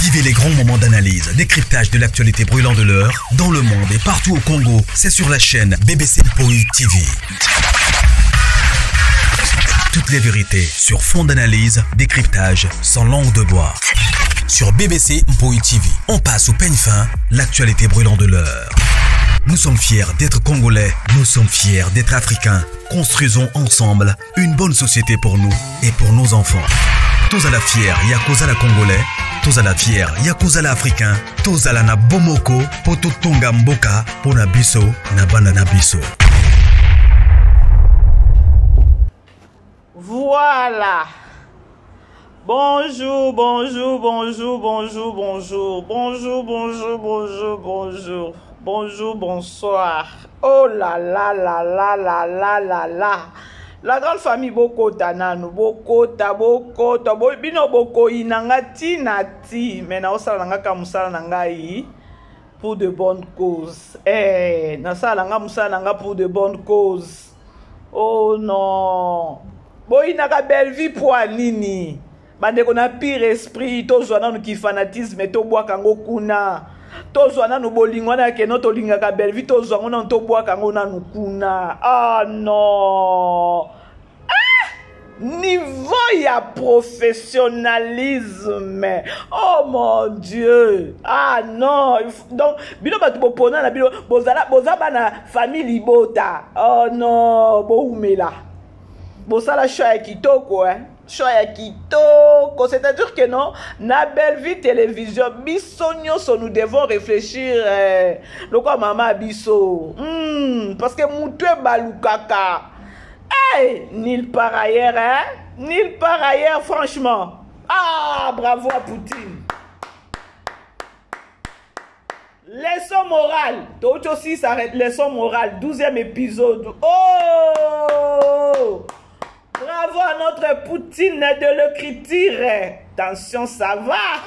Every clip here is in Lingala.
Vivez les grands moments d'analyse, décryptage de l'actualité brûlante de l'heure, dans le monde et partout au Congo. C'est sur la chaîne BBC Mpoi TV. Toutes les vérités sur fond d'analyse, décryptage, sans langue de bois. Sur BBC Mpoi TV, on passe au peigne fin l'actualité brûlante de l'heure. Nous sommes fiers d'être Congolais, nous sommes fiers d'être Africains. Construisons ensemble une bonne société pour nous et pour nos enfants. Tous à la fière, Yakuza la Congolais, tous à la fière, Yakuza la Africain, tous à la na Bomoko, Poto Tonga Mboka, Pona Biso, na Bana Biso. Voilà. Bonjour, bonjour, bonjour, bonjour, bonjour, bonjour, bonjour, bonjour, bonjour, bonjour, bonsoir. Oh là là là là là là là là. La grande famille bokota nanu, bokota, bokota, bo, bino bokoyina nga ti na ti, mais naosala na nga ka mosala na ngai pour de bonnes causes. Eh, nasala nga mosala na nga pour de bonnes causes. Oh non. Boyinaka Bellevue poa nini? Bandeko na pire esprit tozwa nanu ki fanatisme tobwaka yango kuna. Tozwa nanu bolingo wana ya keno tolingaka Bellevue tozwa yango nanu tobwaka yango nanu kuna. Ah non. Ah! Niveau ya professionnalisme. Oh mon Dieu. Ah non. Donc bino bato bopona na bino bozala boza bana famille libota. Oh non, bowumela. Bosala choix ya kitoko hein. Choix ya kitoko, c'est-à-dire que non, na Bellevue télévision biso nyonso nous devons réfléchir eh, lokola mama biso. Parce que mutu ebalukaka. Hey, nulle part ailleurs, hein? Nulle part ailleurs, franchement. Ah, bravo à Poutine. Leçon morale. Toi aussi, ça arrête. Leçon morale. 12e épisode. Oh! Bravo à notre Poutine de l'écriture. Attention, ça va.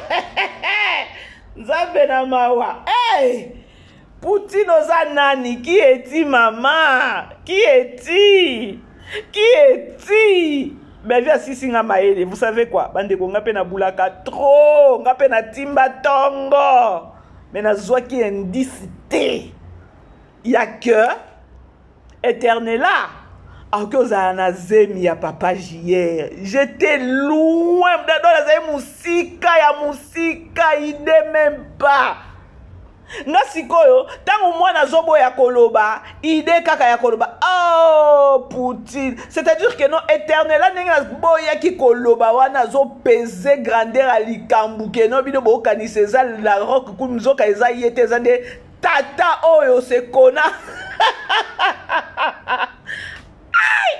Nzambe na mawa. Hey! Poutine oza nani? Qui es-tu, maman? Qui es-tu? Qui es-tu? Bellevue asisi nga mayele. Vous savez quoi? Bandeko nga pe na bulaka trop. Nga pe na timba tongo. Mais nazwaki indice te ya que Eternela akoki ozala na zemi ya papa JR. J'étais loin, donc nazali mosika ya mosika, idée même pas. Nga sikoyo ntango mwana azoboya koloba ide kaka ya koloba oh Poutine, c'est-à-dire que non Eternela ndenge naboyaki koloba wana azopese grandeur ya likambo ke no bino bokanisa eza la roque kumi nzoka eza ye te, eza nde tata oyo sekona. Ai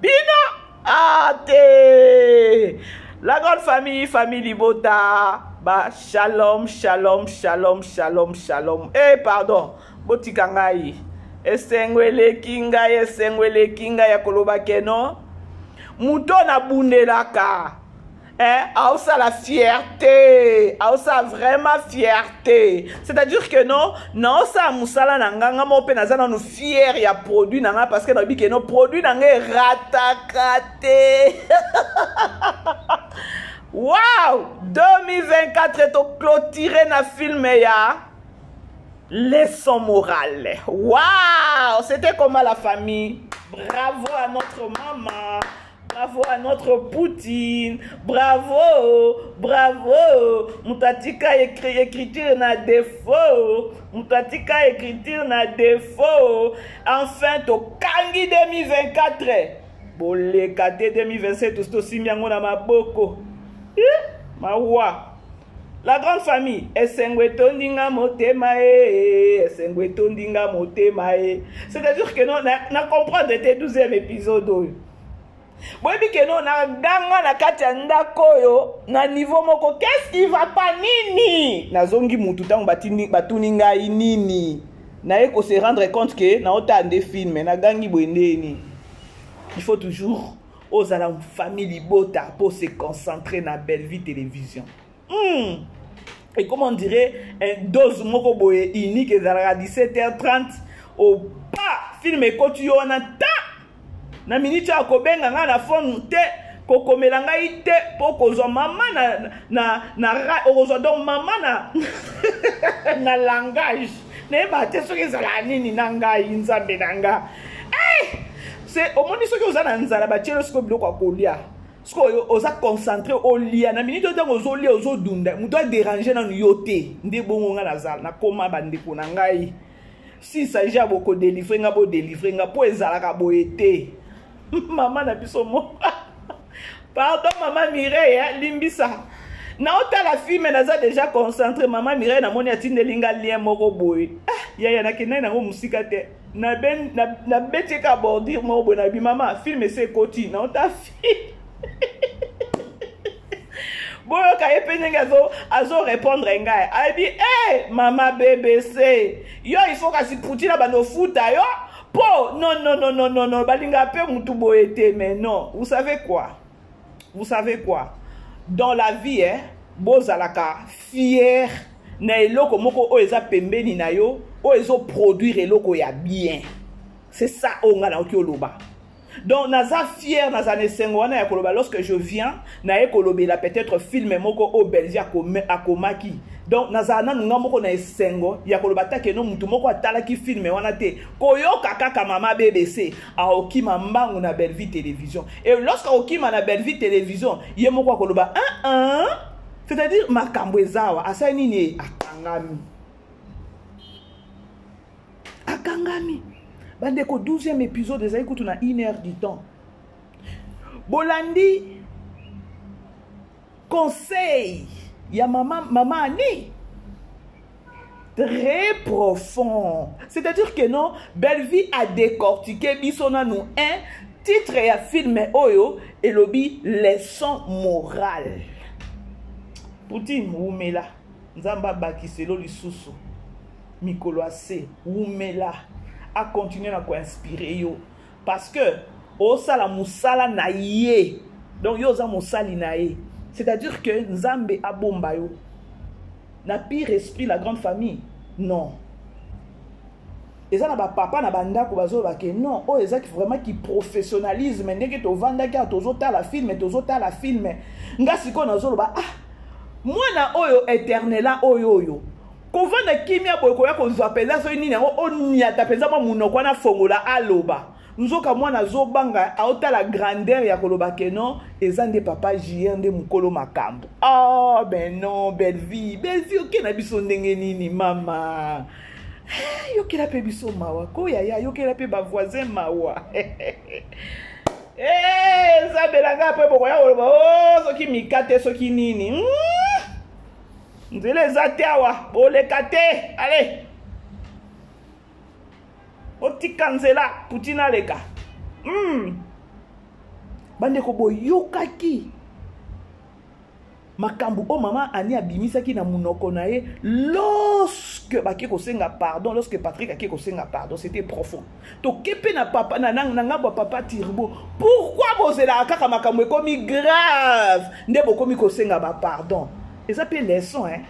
bino ah te la grande famille, famille libota ba shalom shalom shalom shalom shalom. Eh pardon, botika ngai esengo eleki ngai, esengo eleki ngai ya koloba keno moto nabundelaka eh, aosala fierté, aosala vraiment fierté, c'est-à-dire que non naosala mosala na nga, nga moko mpe naza nanu fier ya produit na nga parce que nayebi ke non produit na nga erataka te. Wow, 2024 toclôturer na film ya leçon morale. Wow, c'était comment la famille? Bravo à notre maman. Bravo à notre Poutine. Bravo, bravo. Mutatika écriture na défaut. Mutatika écriture na défaut. Enfin, tokangi 2024. Boleka te 2027 tosi yango na maboko. Eh, mawa. La grande famille, esengo etondi nga motema e, esengo etondi nga motema e. C'est-à-dire que non, na comprendre te 12e épisode oyo. Boyebi ke non, na ganga na kati ya ndako oyo, na niveau moko, qu'est-ce qui va pas nini? Nazongi mutu tango batuni ngai nini? Naye ko se rendre compte que na ota nde film, na gangi boye ndeni. Il faut toujours ozala famille libota pour se concentrer na Bellevue télévision. Et comment on dirait, un dose moko boye unique ezalaka 17h30 au pas film ekoti yo wana ta na minute ya kobenga nga na phone te Kokomela ngai te mpo kozwa mama na, na, na, okozwa donc mama na, na langage. Nayeba te soki ezalaka nini na ngai, nzambe na nga. Hey! Se omoni soki oza na nzala batielo sikoyo biloko ya kolia. Sikoyo oza concentré olia na minute ntango ozolia ozodunda moto aderange nanu yo te. Nde bongo nga nazala nakoma bandeko na ngai. Si s'agit ya bokodelivre nga bodelivre nga mpo ezalaka boye te. Mama na biso mo. Pardon mama Mireille, limbisa. Naotala filme naza déjà concentré. Mama Mireille namoni atindeli nga lien moko boye. Ah, yaya nakendaki nango mosika te. Nabeti ka bordure moko boye nabi mama filme ese ekoti naota filme. Boyoka ye mpe ndenge azo répondre ngai. Ayebi eh mama BBC yo il faut kasi Poutine abanda ofuta yo po non non non non non non balinga mpe mutu boye te. Mais non, vous savez quoi? Vous savez quoi? Dans la vie eh, bozalaka fier na eloko moko oyo eza pembeni na yo oyo ezo produire eloko ya bien. C'est ça oyo nga naoki oloba. Donc naza fier, naza na esengo wana ya koloba lorsque je viens naye kolobela peut-être film moko oyo Belgique akomaki. Donc naza nanu nga moko na esengo ya koloba take no mutu moko atalaki film wana te koyoka kaka mama BBC aokima mbangu na Bellevue Télévision. Et lorsque aokima na Bellevue Télévision ye moko akoloba 1 1, c'est-à-dire makambo ezawa asali nini akangami. Akangami. Bandeko 12e épisode ezali kutu na 1 heure du temps. Bolandi conseil ya mama, mama Annie très profond. C'est-à-dire que non, Bellevue a décortiqué biso nanu un titre ya film oyo elobi leçon morale. Poutine wumela Nzambe abakiselo lisusu mikolo ase wumela a continuer na ko inspirer yo parce que osala musala na ye. Donc yo oza mosali na ye. C'est-à-dire que Nzambe abomba yo. Na pire esprit la grande famille. Non. Eza na ba papa na bandako bazoloba ke non, oyo eza vraiment ki professionnalisme ndenge tovandaki awa tozotala film, tozotala film. Nga sikoyo nazoloba ah mwana oyo éternela oyo oyo kovanda kimia boye koya kozwa mpenza soki nini yango oniata mpenza mwa monoko wana fongola aloba. Nzoka mwana azobanga aotala grandeur ya koloba ke non eza nde papa JR nde mokolo makambo. Ah ben non, Bellevue, Bellevue oke na biso ndenge nini mama? Yokela pe biso mawa ko yaya, yokela pe ba voisin mawa. Eh, Nzambe na ngai pe bokoya koloba oh soki mikate soki nini. Nzela eza te awa, boleka te. Allez. Otika nzela, Poutine aleka. Bandeko boyokaki makambo oyo mama Annie abimisaki na munoko na ye lorsque bake kosenga pardon, lorsque Patrick ake kosenga pardon, c'était profond. Tokepe na papa na na ngambo ya papa Turbo. Pourquoi bozelaka kaka makambo ekomi grave nde bokomi kosenga ba pardon? Eza pe leçon hein.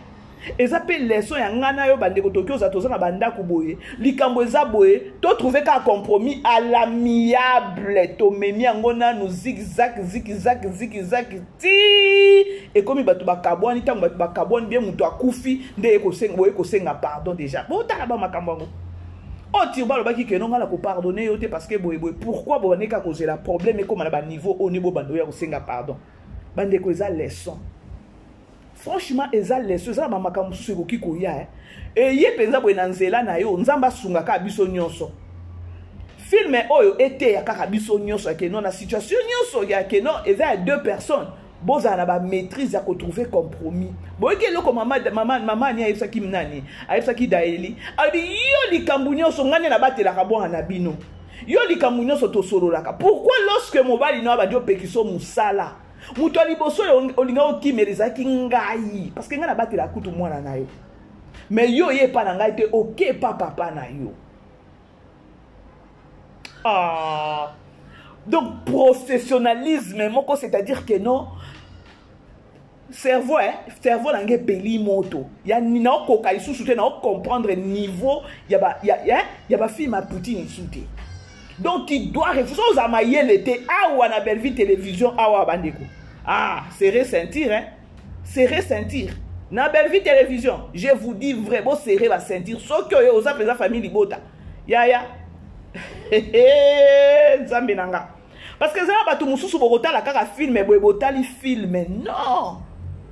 Eza pe leçon ya nga na yo bandeko toki oza toza na bandako boye. Likambo eza boye, to trouver ka compromis à l'amiable. Tomemi yango nanu zigzag zigzag zigzag ti ekomi bato bakabwani. Ntango bato bakabwani bien moto akufi nde ekosenga boye kosenga pardon déjà. Botala ba makambo yango. Oh Turbo alobaki ke non nga na ko pardonner yo te parce que boye boye. Pourquoi boye ka kozela problème ekoma na ba niveau oyo ne bo bando ya kosenga pardon? Bandeko eza leçon. Franchement eza leçon, eza na ba makambo mosusu ekoki koya hein. Eye mpenza boye na nzela na yo, Nzambe asunga kaka biso nyonso. Film oyo eteya kaka biso nyonso ya ke non na situation nyonso ya ke non eza ya deux personnes bozala na ba maîtrise ya ko trouver compromis. Boyoki eloko mama, mama, mama ani ayebisaki nani? Ayebisaki Daeli. Alobi yo likambo nyonso ngai nde nabatelaka bwana na bino. Yo likambo nyonso tosololaka. Pourquoi lorsque mobali no abandi opekisa mosala? Moto ya liboso oyo olinga okimela ezalaki ngai parce que ngai nabatelaka kutu mwana na yo. Mais yo ye epa na ngai te, oke epa papa na yo. Ah. Donc professionnalisme moko, c'est-à-dire que non cerveau hein, cerveau na ngai epeli moto. Ya na okoka lisusu te, na comprendre niveau ya ba ya, ya, ya ba film ya Poutine lisusu te. Donc tu dois refuser. Oza mayele te awa na Bellevue télévision awa bandeko. Ah, serrer ceinture hein. Serrer ceinture. Na Bellevue télévision, je vous dis vrai, bo serrer ba ceinture. Soki oyo oza peza famille libota. Yaya. Nzambe na nga. Parce que zala bato mosusu bokotala kaka film boye botali film. Non.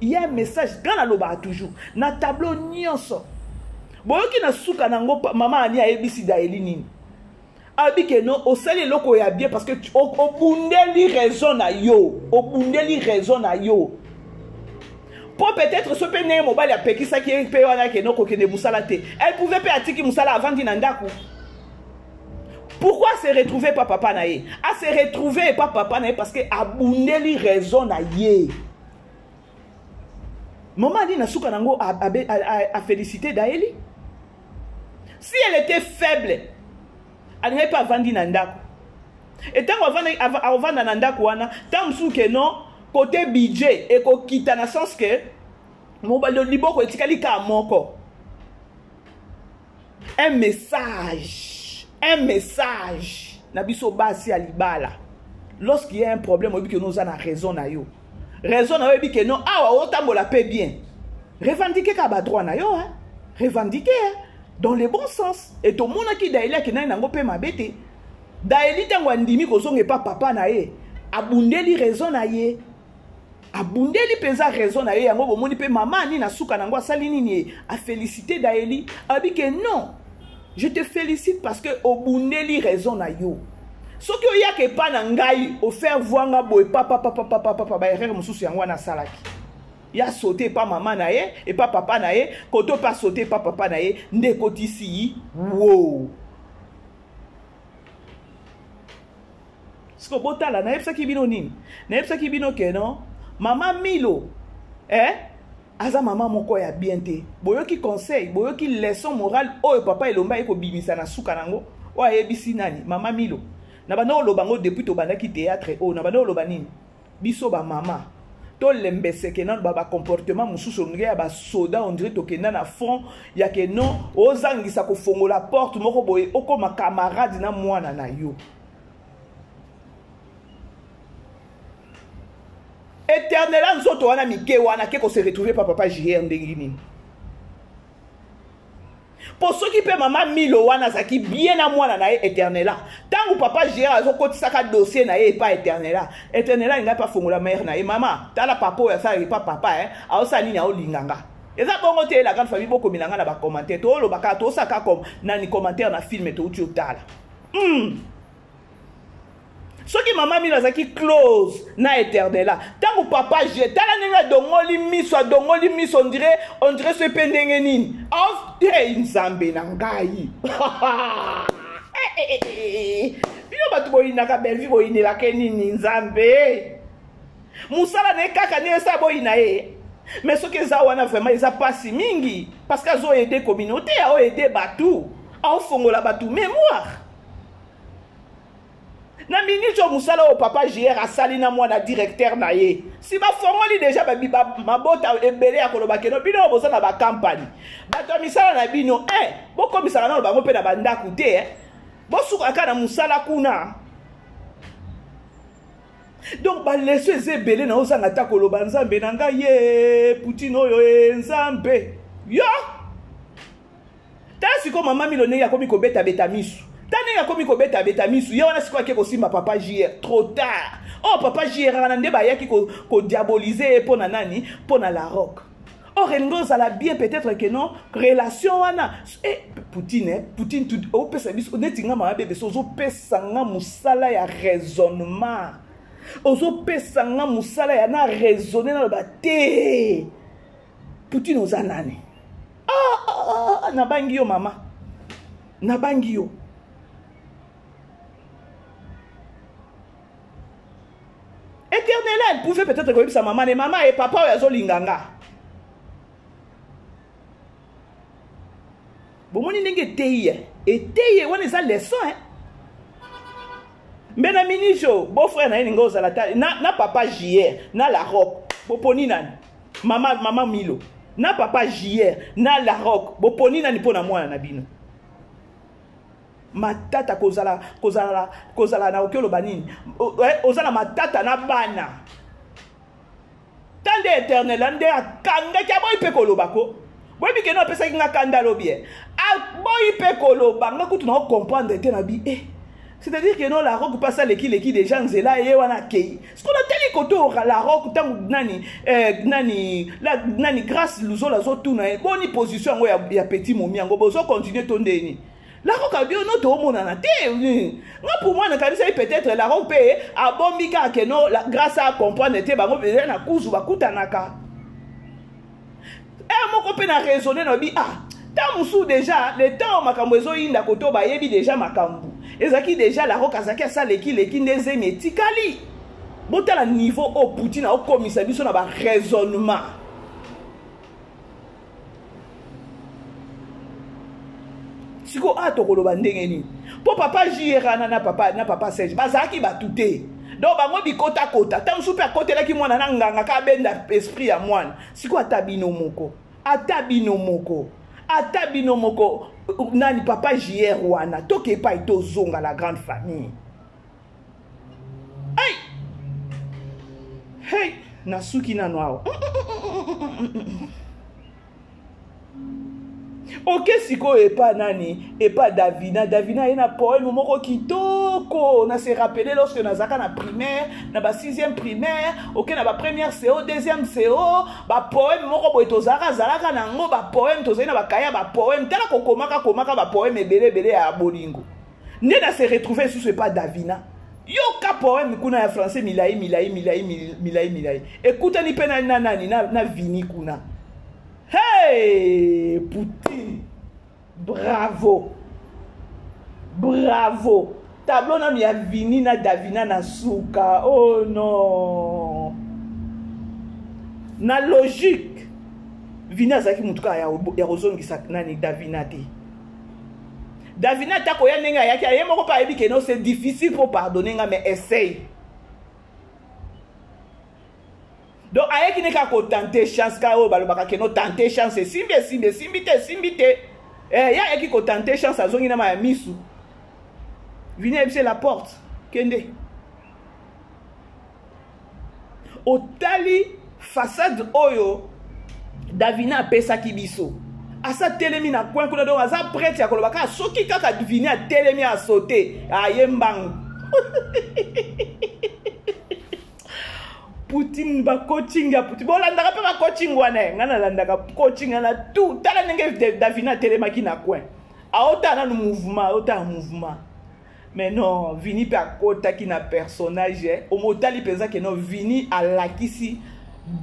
Il y a un message quand nalobaka toujours na tableau nyonso. Boyoki na suka nango mama Ani ayebisi Daeli nini? Abi ke non osali eloko ya bien parce que obundeli raison na yo, obundeli raison na yo. Po peut-être so pe ndenge mobali apekisaki ye pe wana ke non kokende mosala te. Elle pouvait pe atiki mosala avandi na ndako. Pourquoi se retrouver pas papa na ye? A se retrouver pas papa na ye parce que abundeli raison na ye. Maman Ali na suka nango a, a, a, a, félicité Daeli. Si elle était faible, alingaki mpe avandi na ndako. Et ntango avanda na ndako wana, ntango mosusu ke non, côté budget ekokita na sens que mobali liboko etikali kaka moko. Un message, un message na biso basi ya libala. Lorsqu'il y a un problème, oyebi ke non oza na raison na yo. Raison na yo oyebi ke non awa otambola pe bien. Revendiquer ka ba droit na yo hein. Revendiquer hein? Dans le bon sens. Et tomonaki Daeli akendaki nango pe mabe te. Daeli ntango andimi kozonga epa papa na ye, abundeli raison na ye. Abundeli mpenza raison na ye yango bomoni mpe mama ani na suka nango asali nini ye afélicité Daeli abi ke non je te félicite parce que obundeli raison na yo. Soki oyaka epa na ngai ofaire voir nga boye papa papa papa papa ba erreur mosusu yango wana asalaki. Ya sauter epa mama na ye epa papa na ye koto pa sauter epa papa na ye nde ekotisi wo. Siko botala nayebisaki bino nini? Nayebisaki bino ke non mama Milo eh aza mama moko ya bien te. Boyoki conseil, boyoki leçon morale oyo papa Elombe aye kobimisa na suka nango oyo ayebisi nani? Mama Milo. Na banda koloba ngo depuis tobandaki théâtre oyo, na banda koloba nini? Biso ba mama tolembeseke nanu ba ba comportement mosusu ondire ya ba soda, ondire tokenda na front ya ke non ozangisa kofongola porte moko boye okoma camarade na mwana na yo. Éternela nzoto wana mike wana ke ko se retrouver pa papa JR ndenge nini? Po soki pe mama Milo wana azalaki bien na mwana na ye Éternela, tango papa JR azokotisaka dossier na ye epa Éternela, Éternela alingai pa fongola mère na ye, mama tala papa oyo asalaka epa papa eh, aosala nini aolinga nga. Eza bongo te la grande famille, bokomela nga na ba commentaire, tooloba kaka tosaka comme nani commentaire na film touti otala. Soki mama Milo azalaki close na Eternela, tango papa G tala ndenge adongoli miso, adongoli miso on dirait, on dirait soki pe ndenge nini. Of, hey, Nzambe na ngai. Bino bato boyinaka Bellevue boyinelaka nini Nzambe? Musala na ye kaka nde esa boyina ye. Mais soki eza wana vraiment eza pasi mingi parce que azo aider communauté, azo aider bato, aofongola bato mémoire. Na minute oyo mosala oyo papa JR asali na mwana directeur na ye, si bafongoli deja babi ba, mabota ebele ya koloba keno bino oyo boza na ba compagnie, bato ya misala na bino eh, bokomisaka nano bango mpe na bandako te eh. Bosukaka na mosala kuna. Donc ba leçon eza ebele na ozanga ata koloba Nzambe na ngai ye Poutine oyo ye Nzambe yo. Tala sikoyo mama Milo ndenge akomi kobeta-beta misu. Tala ndenge akomi kobeta-beta misu. Ye wana sikoyo ake kosimba papa JR. Trop tard. Oh papa JR wana nde bayaki ko, ko diaboliser ye mpo na nani? Mpo na La Roque. Or elingi ozala bien peut-être que non relation wana eh, Poutine eh, Poutine tout opesa biso neti nga mama bebe so ozopesa nga mosala ya raisonnement, ozopesa nga mosala ya na raisonner na loba te. Poutine oza nani? Ah, ah, ah, nabangi yo mama, nabangi yo. Éternel, elle pouvait peut-être koyebisa mama ne mama et papa oyo azolinga nga. Bomoni ndenge eteyi ye, eteyi ye wana eza leçon hein. Mbe na minijo beau frère na ye ninga ozala ta na, na papa JR na La Roque boponi nani? Mama, mama Milo na papa JR na La Roque boponi nani mpo na mwana na bino? Matata kozala kozala kozala na oki oloba nini? Oza na matata na bana. Ta nde éternel nde akangaki aboyi mpe koloba ko. Boyebi keno apesaki nga kanda alobi eh. Aboyi mpe koloba nga kutu na comprendre te na bi eh. C'est-à-dire que non la roque passe leki leki déjà nzela ye wana akei. Ce qu'on atali koto la roque tango nani eh, nani la nani grâce luzola azotuna ye boni position yango ya, ya petit momi yango bozo continuer to ndeni. La roque abi no tomonana te nga pour moi nakanisaki peut-être la roque mpe abombi kaka ke no la, grâce à comprendre te bango mpenza na kuzu bakutanaka heure moko mpe na raisonne na bi ah ntango mosusu déjà le temps makambo ezoyinda koto bayebi déjà makambo ezalaki déjà la roque azalaki asaleki leki nde zemi etikali botala niveau oyo poutine aokomisa biso na baraisonnement sikoyo awa tokoloba ndenge nini mpo papa jr na papa na papa serge bazalaki bato te donc bango bikotakota ntango mosusu mpe akotelaki mwana na nganga ka abenda esprit ya mwana sikoyo ata bino moko ata bino moko ata bino moko nani papa jr wana toke epai tozonga la grande famille hey! Hey! Nasuki nano awa. Oke sikoyo epa nani? Epa Davina. Davina ye na poème moko kitoko. Na se rappeler lorsque nazalaka na primaire, na ba 6e primaire, oke na ba première CO, deuxième CO, ba poème moko boye tozalaka zalaka na yango ba poème tozali na ba cahier ba poème. Tala kokomaka komaka ba poème ebele ebele ya bolingo. Nde na se retrouver susu epa Davina. Yoka poème kuna ya français milai milai milai milai milai. Ekutani pe na na nani na, na Vini kuna. Hey Poutine. Bravo. Bravo. Tableau nanu ya Vini na Davina na suka. Oh non. Na logique. Vini azalaki mutu kaka ya, ya kozongisa nani Davina te. Davina ata koya ndenge ayaki aye moko mpe ayebi ke non c'est difficile pour pardonner nga mais essaye. Donc ayaki ne kaka kotente chance kaka oyo balobaka ke no tente chance esimbi esimbi esimbi te esimbi te. Eh, ye ayaki kotente chance azongi na maya misu. Vini ayebisi la porte kende. Otali façade oyo Davina apesaki biso. Asa telemi na coin kuna donc aza prête ya koloba kaka soki kaka Vini atelemi asote aye mbangu. Poutine ba coaching ya Poutine bolandaka mpe ba coaching wana eh. ngai nalandaka coaching na tout tala ndenge Davina atelemaki na coin aotala nanu mouvement aotala mouvement mais non Vini mpe akotaki na personnage eh. Omotali mpenza ke non Vini alakisi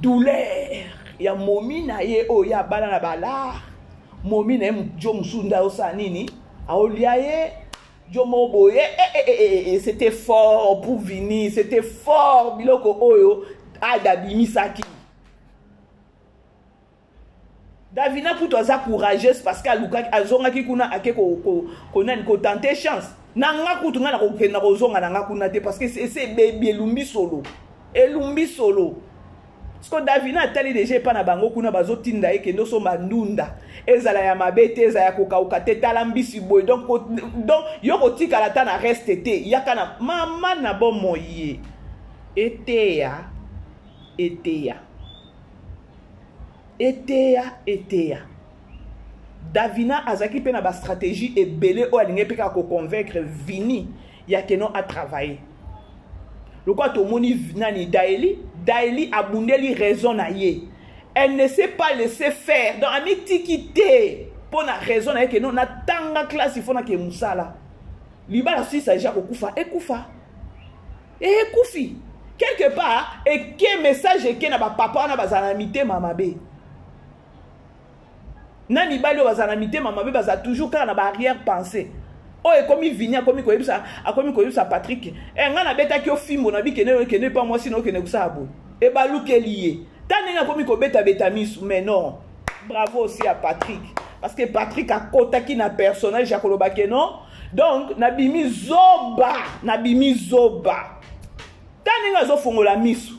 douleur ya momi na ye oyo ye abala na balar momi na ye jo mosusu nde aosala nini aolia ye jo moko boye eh, eh, eh, eh, c'était fort pour Vini c'était fort biloko oyo ada abimisaki Davina kutu aza courageuse parce que alukaki azongaki kuna ake ko ko ko nani ko tenter chance. Na nga kutu nga na kokende na kozonga na nga kuna te parce que c'est ebebi elumbi solo. Elumbi solo. Parce que Davina atali déjà epa na bango kuna bazotinda ye kende osomba ndunda. Ezala ya mabe te, ezala ya kokauka te, tala mbisi boye. Donc donc yo kotikala ata na reste te. Yaka na mama na bomoi ye. Eteya eteya. Eteya eteya. Davina azalaki mpe na ba stratégie ebele oyo alingaki mpe kaka ko convaincre Vini ya keno a travailler. Lokola tomoni nani Daeli, Daeli abundeli raison na ye. Elle ne s'est pas laissée faire. Donc amitiki te mpo na raison na ye keno natanga classe il faut nake mosala. Libala sisa ja kokufa ekufa. Ekufi. Quelque part eke message eke na ba papa wana bazala na mitema mabe. Na mibali oyo bazala na mitema mabe bazala toujours kaka na ba arrière pensée. Oyo ekomi Vini akomi koyebisa akomi koyebisa Patrick, eh nga nabetaki yo fimbo na bikende yo kende pa mwasi na okende kosala boye. Ebalukeli ye. Ta ndenge akomi kobeta beta misu mais non. Bravo aussi à Patrick parce que Patrick akotaki na personnage ya koloba ke non. Donc nabimi zoba, nabimi zoba. Ta ndenge azofongola misu.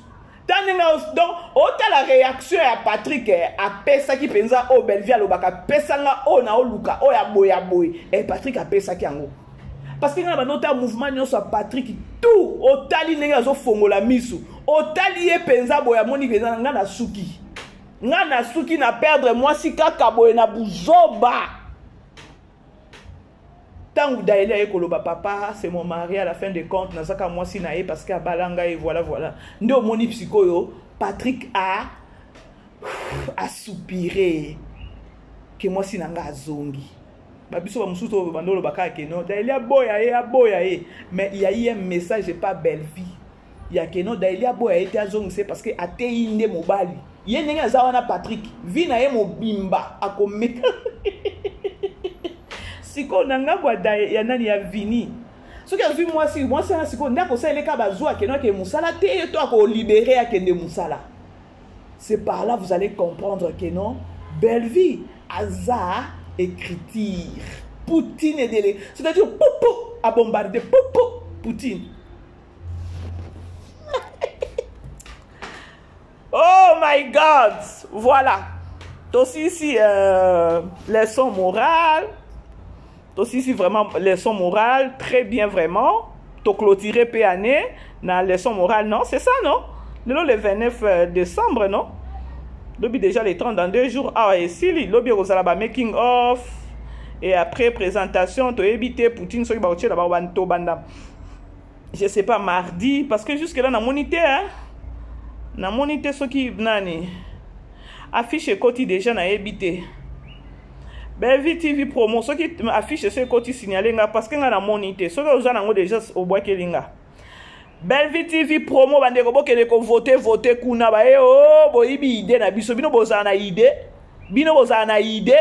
Ta ndenge donc otala réaction ya Patrick eh, apesaki mpenza oyo Bellevue alobaka pesanga oyo na oluka oyo ya boye ya boye. Eh, Patrick apesaki yango. Parce que nga na banda otala mouvement nyonso ya Patrick tout, otali ndenge azofongola misu, otali ye mpenza boye, amoni mpenza nga na suki, nga na suki na perdre mwasi kaka boye na buzoba. Ntango Daeli aye koloba papa c'est mon mari, à la fin de compte nazaka mwasi na ye parce que abala ngai, voilà voilà, nde omoni sikoyo Patrick a asoupire ke mwasi na nga azongi. Babiso bamosusu oyo banda oloba kaka ke non, Daeli aboya ye, aboya ye, mais il y a eu un message pas belle vie ya ke non, Daeli aboya ye te, azongisa ye parce que ateyi nde mobali ye ndenge aza wana. Patrick vie na ye mobimba akomeka sikoyo na ngambo ya nani, ya Vini. Soki azwi mwasi, mwasi wana sikoyo nde akosalela kaka bazwa akende akende mosala te, to akolibere akende mosala. C'est par là vous allez comprendre que non, Bellevue aza écriture Poutine edele, c'est-à-dire popo a bombardé popo Poutine. Oh my God, voilà. Tosisi leçon morale. Tosisi vraiment leçon morale, très bien vraiment. To clôturer pe année na leçon morale, non? C'est ça, non? Le 29 décembre, non? Lobi déjà les 30 dans 2 jours. Ah, et si lobi ozala ba making of et après présentation, to éviter Poutine soki ba otie ba banto banda. Je sais pas mardi parce que jusque là na monité hein. Na monité soki nani affiche ekoti déjà na ebité. Bellevue TV promo soki affiche so ekoti signaler nga parce que nga na monité. Soki oza nango déjà obwakeli nga. Bellevue TV promo bandeko bokende ko voter, voter kuna ba eh oh boyibi idée na biso, bino bozala na idée, bino bozala na idée.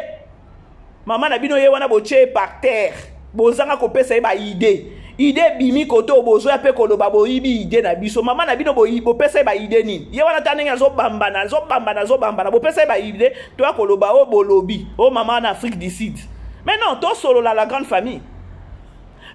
Mama na bino ye wana botie par terre, bozanga kopesa ye ba idée. Idée bimi koto bozoya pe koloba boyibi idée na biso. Mama na bino boyi bopesa ye ba idée nini? Ye wana ta ndenge azobambana, azobambana, azobambana, bopesa ye ba idée to ya koloba o bolobi, o mama na Afrique du Sud. Mais non, to solola la grande famille.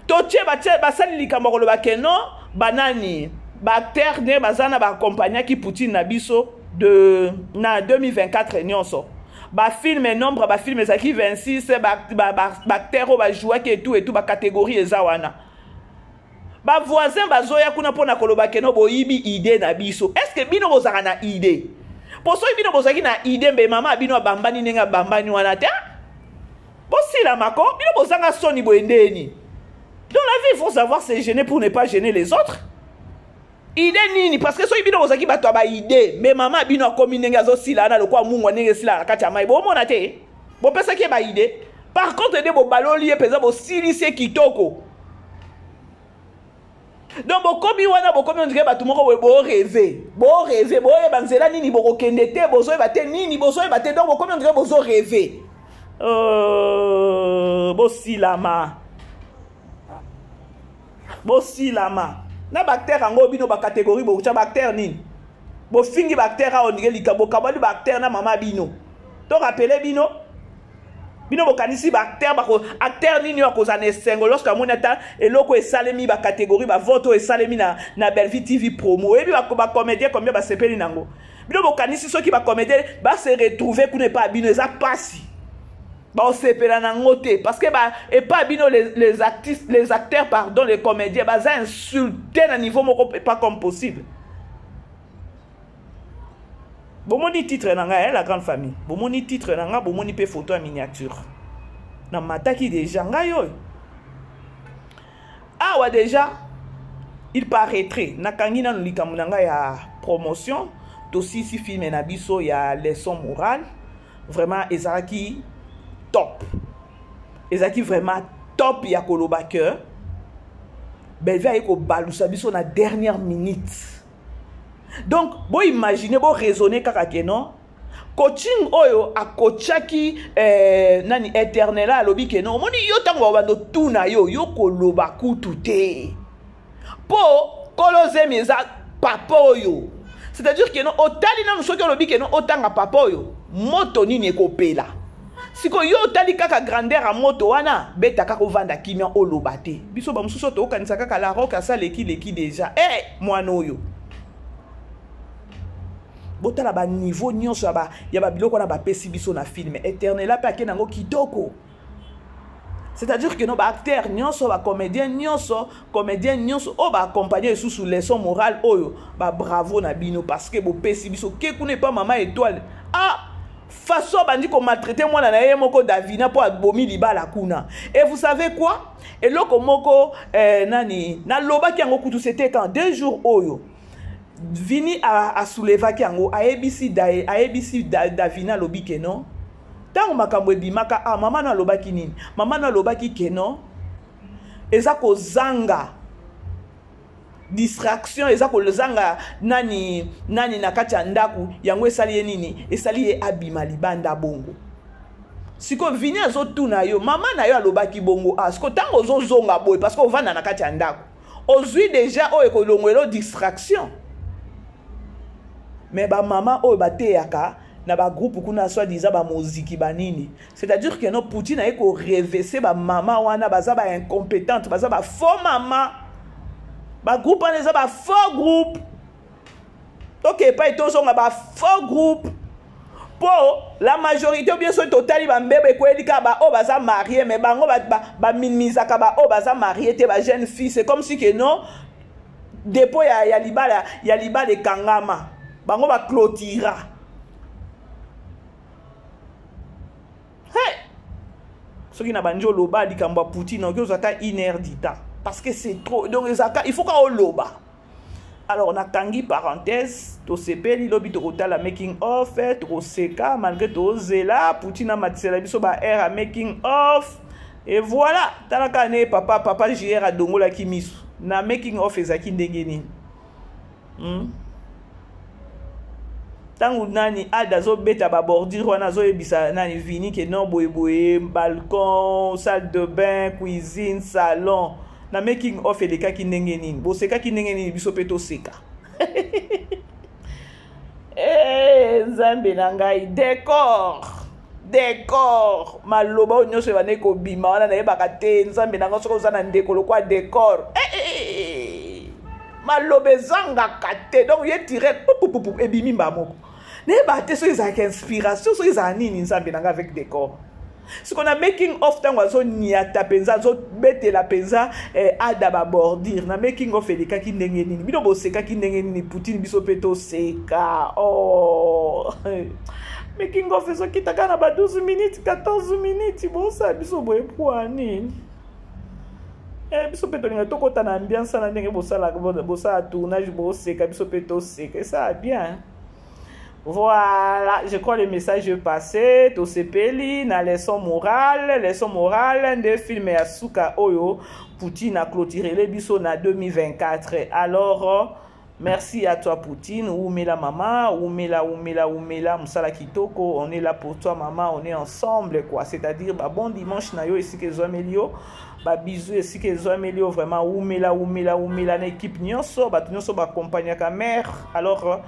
Totie batie basali likambo koloba ke non, banani ba acteur ne bazana ba accompagnaki Poutine na biso de na 2024 nyonso. Ba film nombre ba film ezalaki 26, ba acteur oyo ba jouaki et tout et tout, ba catégorie eza wana. Ba voisin bazoya kuna pona koloba ke no boyibi idée na biso. Est-ce que bino bozaka na idée? Po soki bino bozaki na idée mbe mama bino abambani ndenge abambani wana te? Bosila mako, bino bozanga soni boye ndeni. Dans la vie, il faut savoir se gêner pour ne pas gêner les autres. Idée nini? Parce que soki bino bozaki bato ya ba idée, mais mama bino akomi ndenge azosila na lokwa mungwa ndenge esila na kati ya mai. Bomona te? Bopesaki ye ba idée. Par contre, nde bobaloli ye mpenza bosilisi ye kitoko. Donc bokomi wana, bokomi on dirait bato moko boye bo rêver, bo rêver, boyeba nzela nini bokokende te, bozoyeba te nini, bozoyeba te. Donc bokomi on dirait bozo rêver. Bosilama. Bosilama. Na bactère yango bino ba catégorie bokutya bactère nini? Bofingi bactère awa on dirait likambo, bokabwani bactère na mama bino. To rappeler bino, bino bokanisi ba acteur bako acteur nini oyo akozala na esengo lorsque amoni ata eloko esalemi ba catégorie ba vote oyo esalemi na Bellevue TV promo. Oyebi ba comédien combien basepeli nango? Bino bokanisi soki ba comédien ba se retrouver kuna epa bino eza pasi. Ba osepela nango te parce que ba epa bino les artistes, les acteurs pardon, les comédiens baza insulter na niveau moko pas comme possible. Bomoni titre na ngai, la grande famille. Bomoni titre na ngai, bomoni pe photo ya miniature. Na mataki déjà ngai oyo. Awa déjà il paraîtrait nakangi nanu likambo na ngai ya promotion, tosisi film na biso ya leçon morale. Vraiment ezalaki top. Ezalaki vraiment top ya koloba que Bellevue aye kobalusa biso na dernière minute. Donc, bo imaginer, bo raisonner kaka ke non. Coaching oyo akochaki nani éternel alobi ke non. Omoni yo tango ba bando tuna yo, yo koloba kutu te. Po kolozemi eza papa oyo. C'est-à-dire que non, otali nanu soki olobi ke non, otanga papa oyo, moto nini ekopela. Siko yo otali kaka grandeur ya moto wana, beta kaka ovanda kimia oloba te. Biso ba mosusu tokanisa kaka la roque asa leki leki déjà. Mwana oyo. Botala ba niveau nyonso ya ba biloko wana bapesi biso na film. Éternel pe ake nango kitoko. C'est-à-dire que no baacteur nyonso, bacomédien nyonso, comédien nyonso oyo baaccompagne lisusu leçon morale oyo, babravo na bino, parce que bopesi biso ke kuna epa mama Étoile. Ah, façon abandi komaltraite mwana na ye moko Davina mpo abomi libala kuna. Et vous savez quoi, eloko moko nani nalobaki yango kutu, c'était quand 2 jours oyo Vini asoulevaki yango, ayebisi Davina, alobi ke non, ntango makambo ebimaka, ah, mama no alobaki nini? Mama no alobaki ke non, eza kozanga distraction, eza kozanga nani nani na kati ya ndako, yango esali ye nini? Esali ye abima libanda. Bongo sikoyo Vini azotuna yo, mama na yo alobaki bongo. Ah, sikoyo ntango ozozonga boye, parce que ovanda na kati ya ndako, ozwi deja oyo ekolongwela distraction. Mais bamama oyo bateyaka na bagroupe kuna, soi-disant bamoziki, banini, c'est-à-dire que no, Poutine aye korevese bamama wana, baza baincompétente, baza bafaux mama. Bagroupe wana eza bafaux groupe. Toke epai tozonga, bafaux groupe, mpo la majorité, bien soki totali bambeba ekweyeli kaka baoyo baza marié, mais bango baminimisaka baoyo baza marié te, bajeune fille. C'est comme si que non, dépôt ya libala ekangama, bango baclotira. Hey! Soki na bandi oloba likambo ya Poutine, oki ozwa ata une heure du temps, parce que c'est trop. Donc ezalaka, il faut ka oloba. Alors nakangi parenthèse. Tosepeli, lobi tokotala making of, tokoseka malgré tozela Poutine amatisela biso ba air ya making of. Et voilà, tala kaka ne papa JR adongolaki miso na making of. Ezalaki ndenge nini? Ntango nani Ada azobeta babordure wana, azoyebisa nani, Vini, ke non, boyeboye, balcon, salle de bain, cuisine, salon. Na making of elekaki ndenge nini? Bosekaki ndenge nini? Biso mpe toseka. Eh, Nzambe na ngai, décor, décor, maloba oyo nyonso ebandaki kobima wana, nayebaka te. Nzambe na ngai, soki oza na ndeko lokwa décor, eh, eh, eh, maloba ezangaka te. Donc ye tire pupupupu, ebimi mba moko. Nayebaka te soki ezalaka inspiration, soki ezala nini. Nzambe na ngai, avec décor siko na making of, ntango azoniata mpenza, azobetela mpenza Ada babordure na making of, elekaki ndenge nini? Bino bosekaki ndenge nini? Poutine, biso mpe toseka. Oh. Making of ezokitaka na ba 12 minutes, 14 minutes. Bosala biso boye pwa nini? Biso mpe tolinga tokɔta na ambiance wana. Ndenge bosala tournage, boseka, biso mpe toseka, esala bien. Voilà, je crois le message est passé. Tosepeli na leçon morale, leçon morale nde film ya suka oyo Poutine a clôturé biso na 2024. Alors, merci à toi Poutine, Oumela maman, Oumela, Oumela, Oumela, musala kitoko, on est là pour toi maman, on est ensemble quoi. C'est-à-dire bah, bon dimanche na yo esika ezwameli yo, ba bisous esika ezwameli yo vraiment, Oumela, Oumela, Oumela na équipe nyonso, bato nyonso ba accompagnaka mère. Alors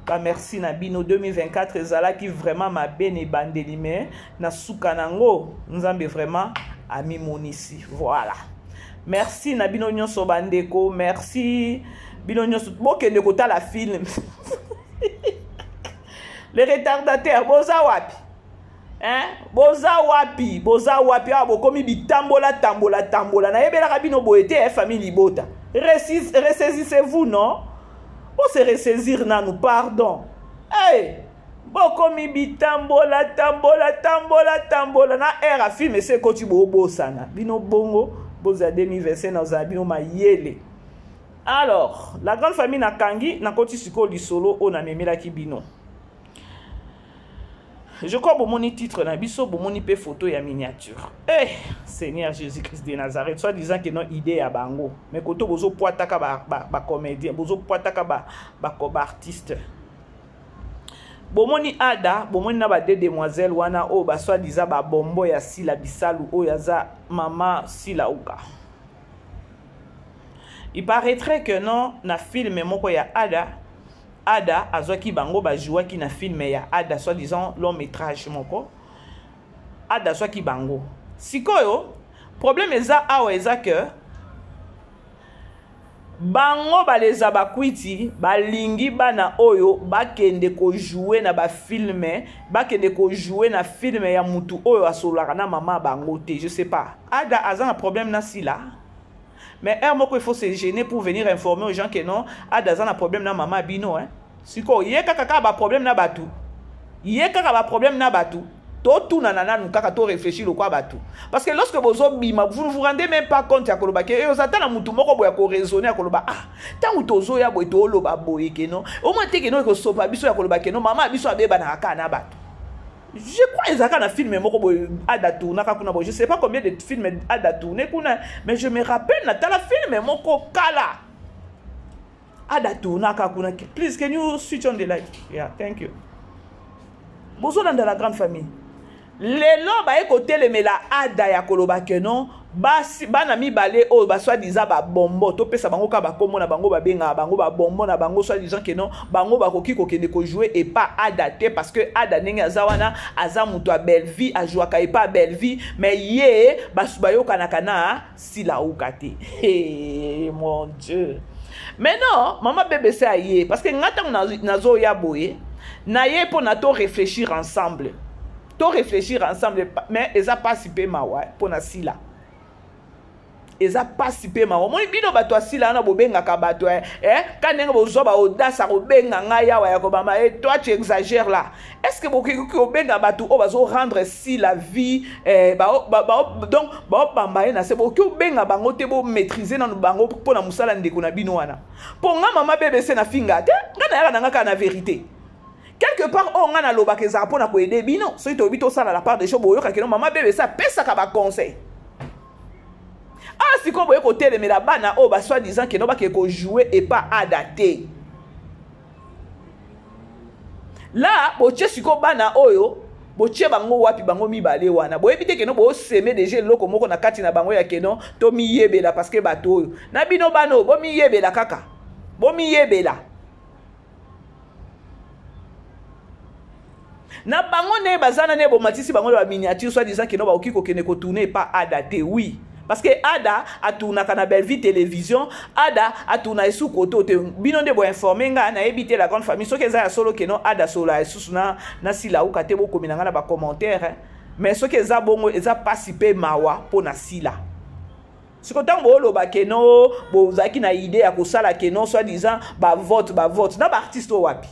bamerci na bino. 2024 ezalaki vraiment mabe na ebandeli, mais na suka nango Nzambe vraiment amimonisi. Voilà, merci na bino nyonso bandeko, merci bino nyonso. Bokende kotala film. Les retardataires, boza wapi, hein? Boza wapi? Boza wapi? Awa bokomi bitambola tambola tambola. Nayebelaka bino boye te. Famille libota, ressaisissez-vous. Non, bose ressaisir nanu, pardon. Hey, bokomi bitambola tambola tambola tambola na aire ya film ese ekoti, bobosana bino bongo. Bozala 2025, nazala bino mayele. Alors la grande famille, nakangi, nakoti sikoyo lisolo oyo namemelaki bino. Je crois bomoni titre na biso, bomoni mpe photo ya miniature. Eh, Seigneur Jésus Christ de Nazareth, soit disant que non, idée ya bango, mais koto bozopwataka bacomédien, bozopwataka baartiste. Bomoni Ada, bomoni na bade demoiselle wana oyo basoi-disant babombo ya Sila Bisalu, oyo aza mama Sila Uka. Il paraîtrait que non, na film moko ya Ada, Ada azwaki bango, bajouaki na film ya Ada, soi-disant long métrage moko Ada azwaki bango. Sikoyo problème eza awa, eza que Bango ba les habakwiti balingi bana oyo bakende ko jouer na ba film, bakende ko jouer na film ya mutu oyo asololaka na mama bango te, je sais pas. Ada aza na problème na Sila? Mais heure moko il faut se gêner pour venir informer aux gens que non, Ada aza na problème na mama bino hein. Siko ye kaka kaka ba problème na batu. Ye kaka ba problème na batu. Totunana nanu kaka to réfléchir lokwa batu. Parce que lorsque bozo bima, vous ne vous rendez même pas compte ya koloba ke oza ata na mutu moko boya ko raisonner ya koloba ah tango tozo ya boye toloba boye ke non. Au moins te ke non ekosopa biso ya koloba ke non mama biso abebanaka kaka na batu. Je crois ezalaka na film moko boye Ada tournaka kuna boye. Je sais pas combien de films Ada tourné kuna, mais je me rappelle na tala film moko kala. Ada tournaka kuna. Please can you switch on the light? Yeah, thank you. Bozolanda la grande famille. Lelo baye kotelemela Ada ya koloba que non basi bana mibale oyo ba soi-disant ba bonbon topesa bango kaka bakombo na bango babengaka bango ba bonbon na bango soi-disant que non bango bakoki kokende kojouer epa Ada te parce que Ada ndenge aza wana aza moto ya Bellevue ajouaka epa Bellevue mais ye basu bayokanaka na Silauka te. Hey, mon Dieu. Mais non, maman BBC aye parce que nga tango nazoya boye na ye mpo na to réfléchir ensemble. To réfléchir ensemble mais eza pasi pe mawa mpo na Sila. Eza pasi pe mawa. Omoni bino bato ya Sila wana bobengaka bato eh, eh ka ndenge bozwa ba audace ya kobenga ngai awa ya kobama eh, toi tu exagères là. Est-ce que bokoki kobenga bato oyo bazo rendre Sila vie eh, ba, ba, ba, donc baobamba ye na se bokoki kobenga bango te bo maîtriser nanu bango mpo na mosala ndeko na bino wana. Mpo nga mama BBC na finga te, nga nayaka na nga kaka na vérité. Quelque part oyo nga nalobaka ezala mpo na koyede bino, soki toyebi tosala la part des choses boyoka kino mama BBC apesaka ba conseil. Ah sikoyo boye kotelemela bana oyo ba soi-disant kino bakende kojouer epa Ada te. La botie sikoyo bana oyo botie bango wapi bango mibale wana boyebi te keno boseme deja eloko moko na kati na bango ya keno tomiyebela parce que bato oyo na bino bana oyo bomiyebela kaka bomiyebela na bango nde baza na nde bomatisi bango na baminiature soit disant keno bakoki kokende kotourne epa Ada te oui. Parce que Ada a tournaka na Bellevue télévision, Ada a tourna esu koto te. Bino nde bo informer nga na ebite la grande famille soki eza ya solo que non Ada sola esusu na na Sila uka te bo komina nga na ba commentaire. Hein. Mais soki eza bongo eza pasi pe mawa po na Sila. Siko tango boloba que non bozalaki na idée ya kosala que non soit disant ba vote ba vote na ba artiste wapi?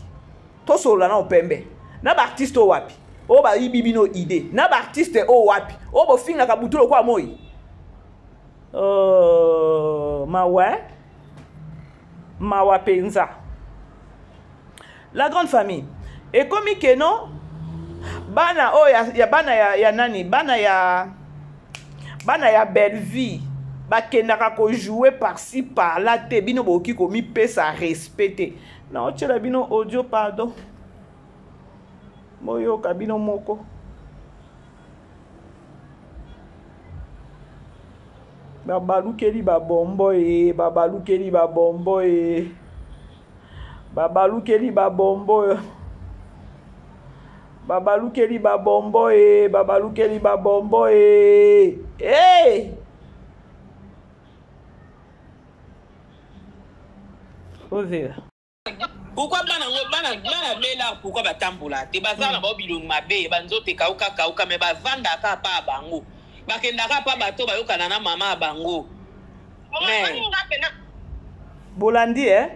Tosolola na pembe. Na ba artiste wapi? Oyo bayibi bino idée. Na ba artiste oyo wapi? Oyo bofingaka butu lokola moi. Mawa. Mawa penza. La grande famille. Ekomi que non bana oyo ya, ya bana ya, ya nani? Bana ya bana ya Bellevue bakendaka ko jouer par-ci par-là te bino bokoki komipesa respect te. Na otiela bino audio pardon. Boyoka bino moko. Babalukeli babombo e, babalukeli babombo e. Babalukeli babombo. Babalukeli babombo e, babalukeli babombo e. Hey! Ozela. Pourquoi bana ngo bana bana bela pourquoi batambola te baza na bao bilongi mabe ba nzoto ekauka kauka mais bavandaka pa bango bakendaka pa bato bayokana na mama ya bango mais bolandi eh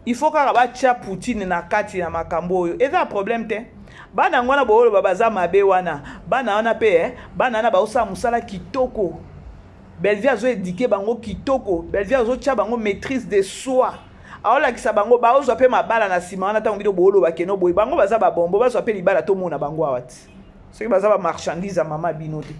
il faut kaka batia Poutine na kati ya makambo oyo eza problème te bana yango wana boyoloba baza mabe wana bana wana pe eh bana wana baosala mosala kitoko Bellevue azo éduquer bango kitoko Bellevue azo tia bango maîtrise de soi aolakisa bango baozwa pe mabala na nsima wana ntango bino booloba keno boye bango baza babombo bazwa pe libala tomona bango awa ti soki baza ba marchandise ya mama bino te.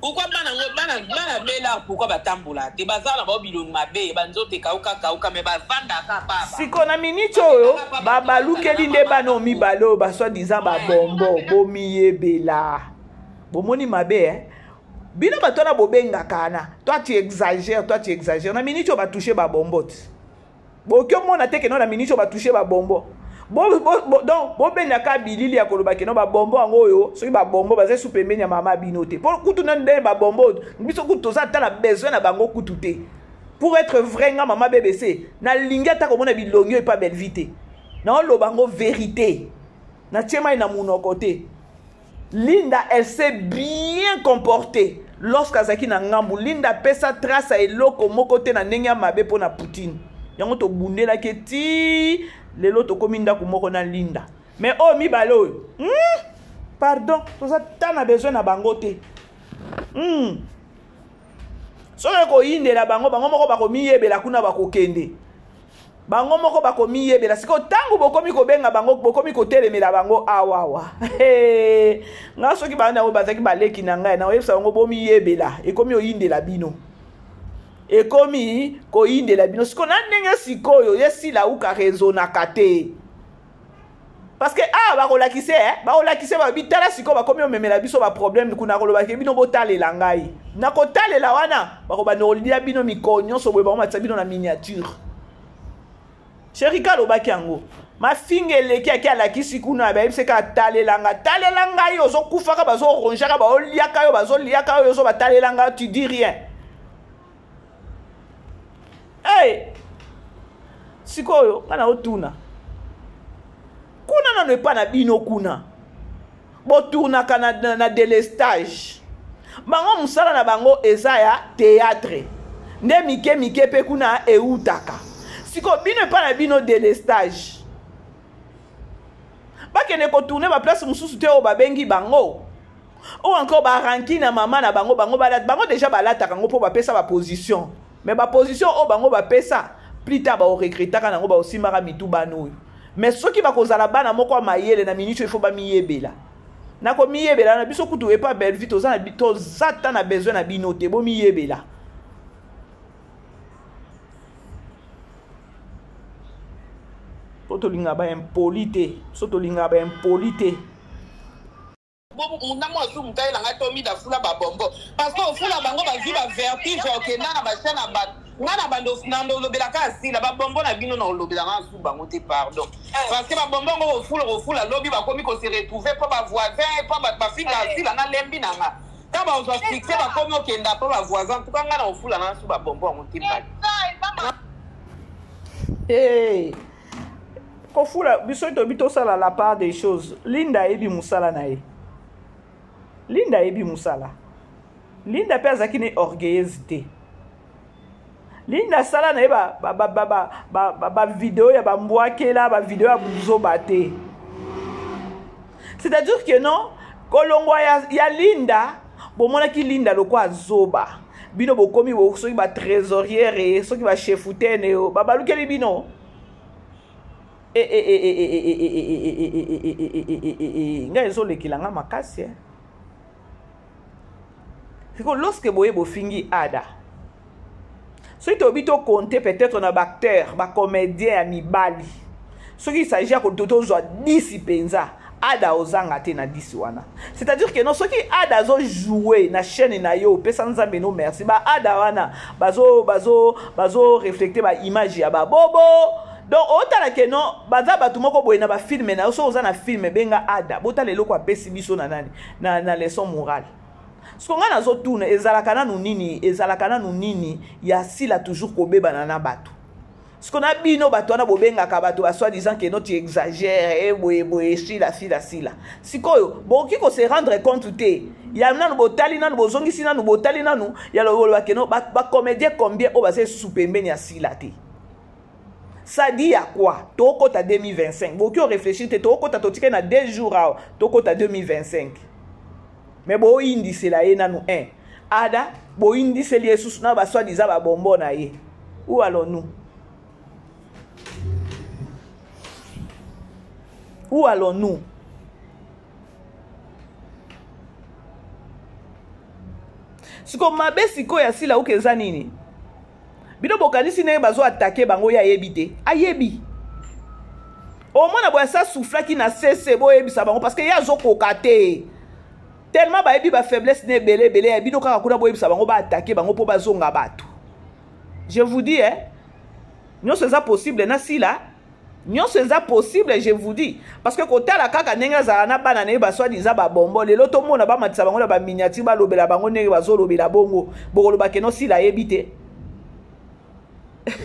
Pourquoi bana ngo bana bana bela pourquoi batambola te baza na bao bilongi mabe ba nzoto ekauka kauka mais bavandaka pa siko na minute oyo babalukeli nde bana oyo mibale oyo ba soi disant babombo bomiyebela bomoni mabe eh? Bino bato wana bobengaka wana toi tu exagères toi tu exagères na minute oyo batouche babombo te boki omona te keno na minute oyo batouche babombo. Bo, bo, bo, donc bobendaka bilili ya koloba keno babombo yango oyo soki babombo baza su pembeni ya mama bino te mpo kutu nani ndenge babombo oyo biso kutu toza ata na besoin na bango kutu te. Pour être vrai, nga mama BBC nalingi ata komona bilongi oyo epa Bellevue te. Naoloba yango verité, natie mai na monoko te. Linda, elle s'est bien comportée lorsque azalaki na ngambu. Linda apesa trace ya eloko moko te na ndenge ya mabe mpo na Poutine. Yango tobundelaki ti lelo tokomi ndako moko na Linda. Mais oyo mibale oyo, pardon, toza ta na besoin na bango te. Soki ekoyindela bango, bango moko bakomiyebela kuna bakokende. Bango moko bakomiyebela. Sikoyo ntango bokomi kobenga bango, bokomi kotelemela bango awawa. Hey, nga soki bana oyo bazalaki baleki na ngai, nakoyebisa bango bomiyebela, ekomi oyindela bino. Ekomi koyindela bino. Sikoyo na ndenge sikoyo ye Silawuka raisonnaka te. Parce que ah bakolakise, eh, bakolakise ba bitala sikoyo bakomi omemela biso ba problème kuna koloba ke bino botalela ngai. Na kotalela wana bakobanda kolia bino mikolo nyonso boye, bango matisa bino na miniature. Cherika alobaki yango. Mafinga eleki ake alakisi kuna, bayebisi kaka talela nga, talela ngai, ozokufaka, bazorongeaka, baoliaka yo, bazoliaka yo, ozo batalela nga, tu dis rien. Hey! Sikoyo nga na otuna kuna nano epa na bino kuna botournaka na delestage, bango mosala na bango eza ya théâtre nde mike mike mpe kuna eutaka. Sikoyo bino epa na bino delestage bakende kotourne ba place mosusu te oyo babengi bango, ou encore ba rancune na mama na bango, bango balata, bango déjà balataka yango mpo bapesa ba position, mais ba position oyo bango bapesa plus tard ba regrettaka nango, ba osimbaka mitu bana oyo. Mais soki bakozala bana moko ya mayele na minute il faut bamiyebela. Na komiyebela na biso kutu epa Bellevue toza na toza ta na besoin na bino te, bomiyebela. Po tolinga ba impoli te, so tolinga ba impoli te. Na mwa su moto ayela ngai to mida fula babombo parce que ofula bango bazwi ba vertige okenda na ba chaîne ya bato. Nga na bando na olobelaka asila babombo na bino na olobelaka su bango te, pardon, parce que babombo yango ofula ofula lobi bakomi ko se retrouver mpo ba voisin mpo bato bafinga asila na lembi na nga ta bazwa succès bakomi okenda mpo ba voisin. En tout cas nga na ofula na su babombo yango te mbali. Hey. Kofula biso tobi tosala la part des choses. Linda ayebi mosala na ye. Linda ayebi mosala. Linda mpe azalaki ne orgueilleuse te. Linda asala na ye ba video ya bambwakela, ba video ya buzoba te. C'est-à-dire que non, kolongwa ya Linda, bomonaki Linda lokwa zoba. Bino bokomi bo soki ba trésorière, soki ba chefutaine, babalukeli bino. Ngai ezolekela nga makasi, eh. Siko lorsque boye bofingi Ada, soki toyebi to compter peut-être na ba acteur, ba comédien ya mibali, soki il s'agit ya tozwa 10 mpenza, Ada ozanga te na 10 wana. C'est-à-dire que non, soki Ada azo jouer na chaîne na yo, pesa Nzambe no merci, ba Ada wana bazo reflecter ba image ya ba bobo. Donc otala ke non, baza bato moko boye na ba film na yo, soki oza na film benga Ada, botala eloko apesi biso na nani, na leçon morale. Siko ngai nazotuna, ezalaka nanu nini, ezalaka nanu nini ya Sila toujours kobebana na bato? Siko na bino bato wana bobengaka bato ba soi-disant que non tu exagères, eh, boye boye, Sila Sila Sila. Sikoyo bokoki ko se rendre compte te ya nanu botali nanu, bozongisi nanu, botali nanu ya loboloba ke non, ba comédien combien oyo baza lisusu pembeni ya Sila te. Ça dit à quoi? Tokota 2025. Bokoki réfléchir te, tokota totikali na 2 jours awa, tokota 2025. Mais boyindisela ye nanu 1. Ada, boyindiseli ye susu na ba soi-disant ba bonbon na ye. Où allons-nous? Où allons-nous? Siko mabe sikoyo ya Sila uke eza nini? Bino bokanisi ndenge bazo attaquer bango, ye ayebi te. Ayebi. Omona boye asa soufflaki na CC, boyebisa bango parce que ye azokoka te. Tellement bayebi ba faiblesse na ebele ebele ya bino kaka kuna, boyebisa bango ba attaquer bango po bazonga bato. Je vous dis, eh, nyonso eza possible na Sila. Nyonso eza possible, je vous dis. Parce que kotala kaka ndenge azala na bana na ye ba soi-disant ba bonbon, lelo tomona bamatisa bango na ba miniature, balobela bango ndenge bazolobela bongo. Bokoloba ke no Sila ayebi te.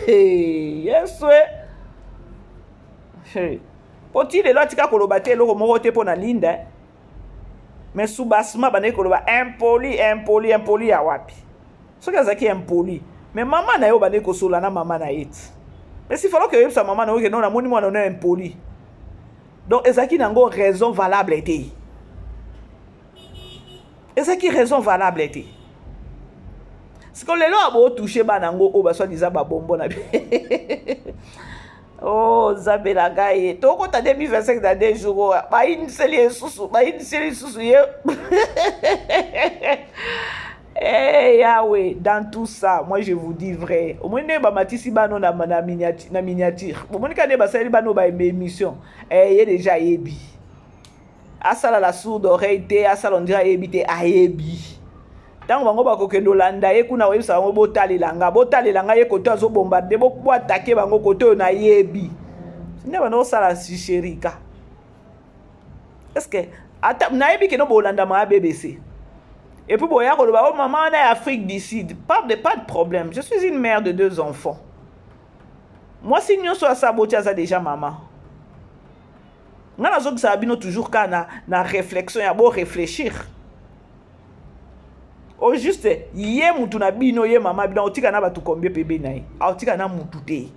Hey, Yesu. Hey. Po ti lelo atika koloba te eloko moko te mpo na Linda. Mais soubassement bandaki koloba impoli, impoli, impoli ya wapi? Soki azalaki impoli, mais mama na ye obandaki kosola na mama na ye ti. Mais s'il fallait que oyebisa mama na yo ke non, namoni mwana na impoli. Donc ezalaki nango raison valable te. Ezalaki raison valable te. Siko lelo abo toucher bana yango oyo ba soi-disant ba bonbon na Oh, Nzambe na ngai, tokota 2025 na 2 jours oyo, bayiniseli ye lisusu, bayiniseli lisusu ye. Hey, Yahweh, dans tout ça, moi je vous dis vrai. Au moins, ba matisi bano na, na, miniature, na miniature. Au moins, quand ba sali bano ba émission, eh, ye déjà yebi. Asala la sourde oreille te, asala on dirait yebi te, ayebi. Tango bango bakokende olanda ye kuna oyebisa bango botalela nga, botalela nga ye koto azo bombarder, bo, bo attaquer bango koto oyo nayebi. Nde bando osala shisherika. Est-ce que ata nayebi ke no bolanda ma BBC. Et puis boya koloba oh maman na Afrique du Sud, pas de problème. Je suis une mère de 2 enfants. Moi si nyonso asa boti aza déjà maman. Nga nazokisaka bino toujours ka na réflexion ya bo réfléchir. Au juste ye mutu na bino ye mama bino otika na batu combien pebe na ye? Aotika na mutu te.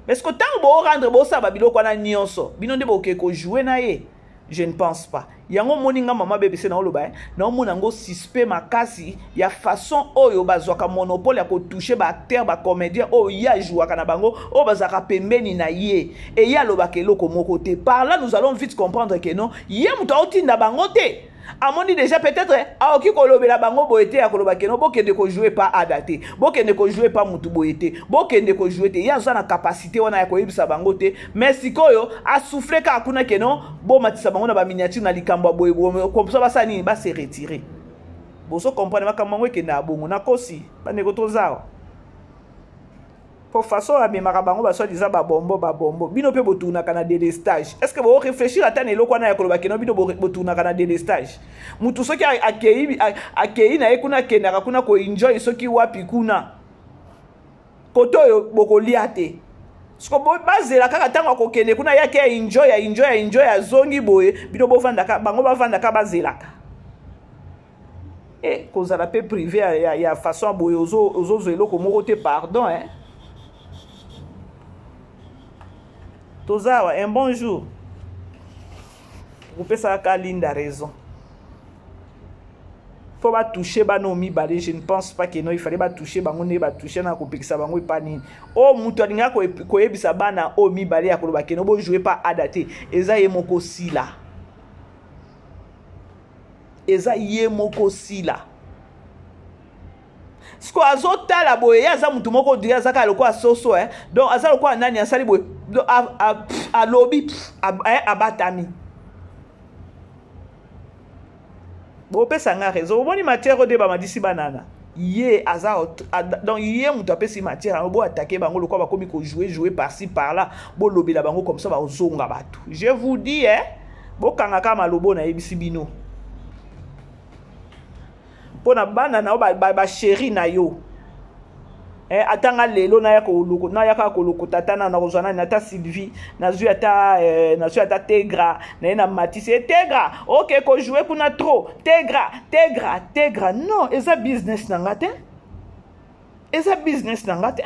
Parce que tant bo rendre bo saba biloko wana nyonso, bino nde boke ko jouer na ye. Je ne pense pas. Yango moni nga mama BBC na oloba, hein? Na omona ngo suspect makasi ya façon oyo bazwaka monopole ya ko toucher ba acteurs, ba comédiens oyo ya jouaka na bango, oyo bazaka pembeni na ye. Et ye alobaka eloko moko te. Par là nous allons vite comprendre que non, ye mutu aotinda bango te. Amoni déjà peut-être aoki kolobela bango boye te ya koloba ke no bokende ko jouer pa Ada te, bokende ko jouer pa mutu boye te, bokende ko jouer te. Ye aza na capacité wana ya koyebisa bango te, mais sikoyo a souffler kaka kuna ke no bomatisa bango na ba miniature na likambo ya boye boye, comme ça basala nini, ba se retirer. Bozo comprendre makambo yango ekende ya bongo nakosi bandeko tozawa. Po façon amemaka bango ba soi-disant ba bonbon ba bonbon bino pe botournaka na délestage. Est-ce que bo réfléchir ata na eloko wana ya koloba keno bino botournaka na délestage? Mutu soki akei na ye kuna akendaka kuna ko enjoy soki wapi kuna. Koto oyo bokolia te. Siko bazela kaka ntango akokende kuna yake ya enjoy ya enjoy ya enjoy azongi boye bino bovandaka bango bavandaka bazelaka. Eh, kozala pe privé ya façon boye ozozwa eloko moko te pardon hein. Tozawa un bon jour. Kopesaka ka Linda raison. Faut ba toucher bano mibale, je ne pense pas que non, il fallait ba toucher bango ne ba toucher na kopekisa bango epa nini. Oh mutu alinga koyebisa bana o mibale ya koloba que no bo jouer pas Ada te. Eza ye moko Sila. Eza ye moko Sila. Siko azotala boye, ye aza mutu moko dire aza kaka lokola soso, hein. Donc aza lokola nani asali boye, donc, alobi, pff, hein, abatami. Bopesa nga raison. Bomoni matière oyo nde bamadisi banana. Ye aza donc ye mutu apesi matière yango, bo attaquer bango lokola bakomi ko jouer, jouer par-ci par-là, bolobela bango comme ça bazonga bato. Je vous dis, hein, bokanga kaka malobo nayebisi bino. Pona bana na yo, ba chéri na yo. Eh, ata nga lelo naya koloko, naya kaka kolokota ata na nakozwa nani, ata Sylvie, nazwi ata nazwi ata Tegra, naye na Matisse, eh, Tegra, ok, ko jouer kuna trop, Tegra, Tegra, Tegra. Non, eza business na nga te. Eza business na nga te.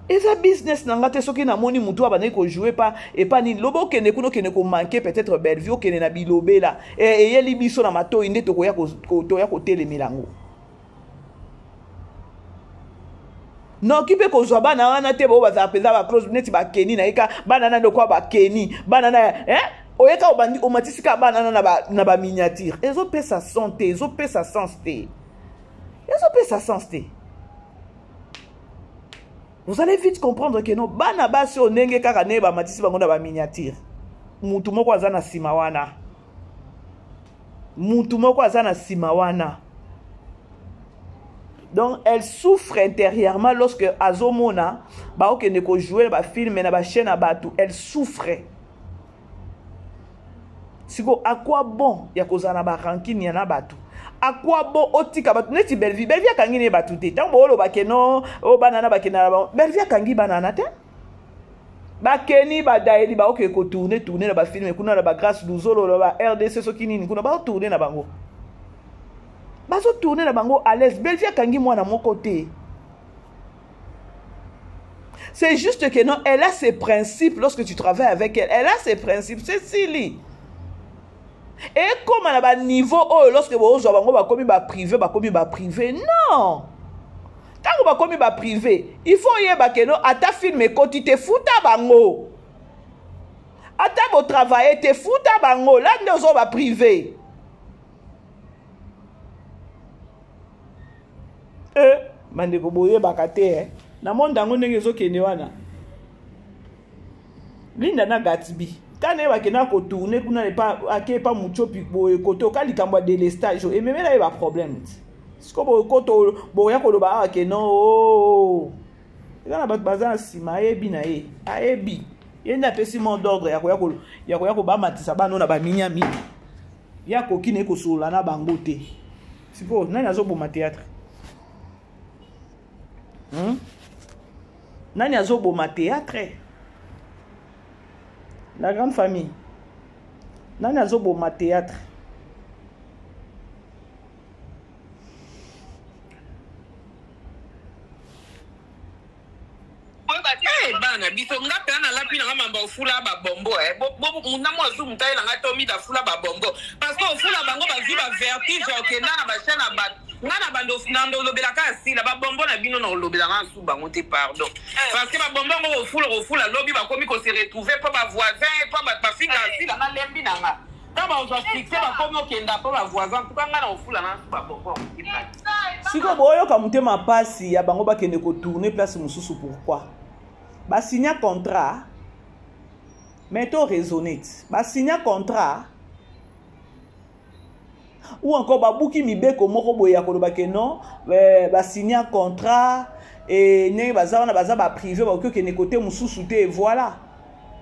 Eza business na nga te. Soki namoni mutu abandaki ko jouer pa epa nini, lobo okende kuna, okende ko manquer peut-être Bellevue, okende na bilobela. Eh, eyeli biso na matoyi nde tokoya toya kotelemela yango. Noki mpe kozwa bana wana te, bao bazala mpenza ba close neti ba Kenny na ye ka, bana na lokola ba Kenny, bana na, hein? Oyeka obandi, omatisi ka bana na, na ba miniature. Ezopesa son te, ezopesa sens te. Ezopesa sens te. Vous allez vite comprendre que non, bana basi oyo ndenge kaka ndenge bamatisi bango na ba miniature. Mutu moko aza na sima wana. Mutu moko aza na sima wana. Donc elle souffre intérieurement lorsque azomona baokende kojouer na bafilme na bachaîne ya bato, elle souffre. Siko à quoi bon ya kozala na barankine ya na bato? À quoi bon otika bato neti Bellevue? Bellevue akangi ne bato te. Ntango booloba ke no oyo banana bakenda na bango, Bellevue akangi banana te. Bakeni badayeli baokende kotourne tourne na bafilme kuna na bagrace luzolo na ba RDC soki nini kuna, baotourne na bango, bazotourne na bango à l'aise. Bellevue akangi mwana moko te. C'est juste que non, elle a ses principes. Lorsque tu travailles avec elle, elle a ses principes. C'est Sili. Et comme à un niveau, oh, lorsque vous avez un privé, ba privé, non. Tant que vous avez privé, il faut y avoir que non, ata film ekoti te futa bango. Ata bo travailler te futa bango. Là, nous avons privé. Bandeko boyebaka te eh. Na monde yango ndenge ezokende wana, Linda na Gatsby tana ye bakenda kotourne kuna epa ake epa Muchopi boye kote oka likambo ya délestage ememela ye baproblème ti siko boye koto boya koloba awa ke non oh. Eza na bato baza na nsima, ayebi na ye, ayebi ye nde apesi mot d'ordre ya koya kobamatisa bana oyo na baminyaminya. Ye akoki na ye kosolola na bango te. Sikoyo nani azoboma théâtre? Nani azoboma théâtre? La grande famille, nani azoboma théâtre? Eh, bana biso nga mpe nalapi nanga mamba ofula babombo eh. Na mwa zu moto ayelanga to mida afula babombo parce que ofula bango bazwi bavertige okenda na bachaine ya bato. Nga na bando na olobelaka asila babombo na bino na olobelaka nsu bango te, pardon, parce que babombo yango kofula kofula lobi bakomi kose retrouver mpo bavoisin mpo bato bafinga asila. Nalembi na nga ntango bazwa succès bakomi okenda mpo bavoisin tuka nga na ofula na nsu babombo. Sikoyo boyoka motema mpasi ya bango bakende kotourne place mosusu. Pourquoi basinya contrat? Mais to raisonne ti basinya contrat ou encore babuki mibeko moko boye ya koloba ke non, basinya contrat e ndenge baza wana baza baprivé, bakoki okende kote mosusu te. Voilà,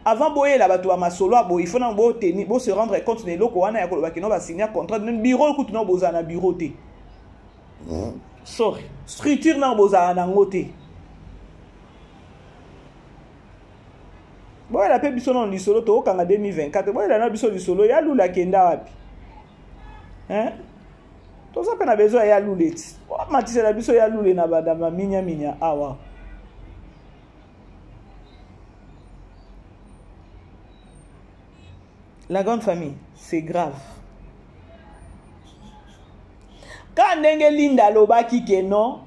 avant boyela bato ya masolo ya boye, il faut na boteni bose rendre compte na eloko wana ya koloba ke non, basinya contrat. Bureau kutu na bozala na bureau te, sorry, structure na bozala nango te. Boyela mpe biso nano lisolo, tookanga 2024. Boyela na biso lisolo ya Lula akenda wapi, hein? Toza mpe na besoin ya Lule ti matisela biso ya Lule na baminyaminya awa. La grande famille, c'est grave. Ka ndenge Linda alobaki ke non,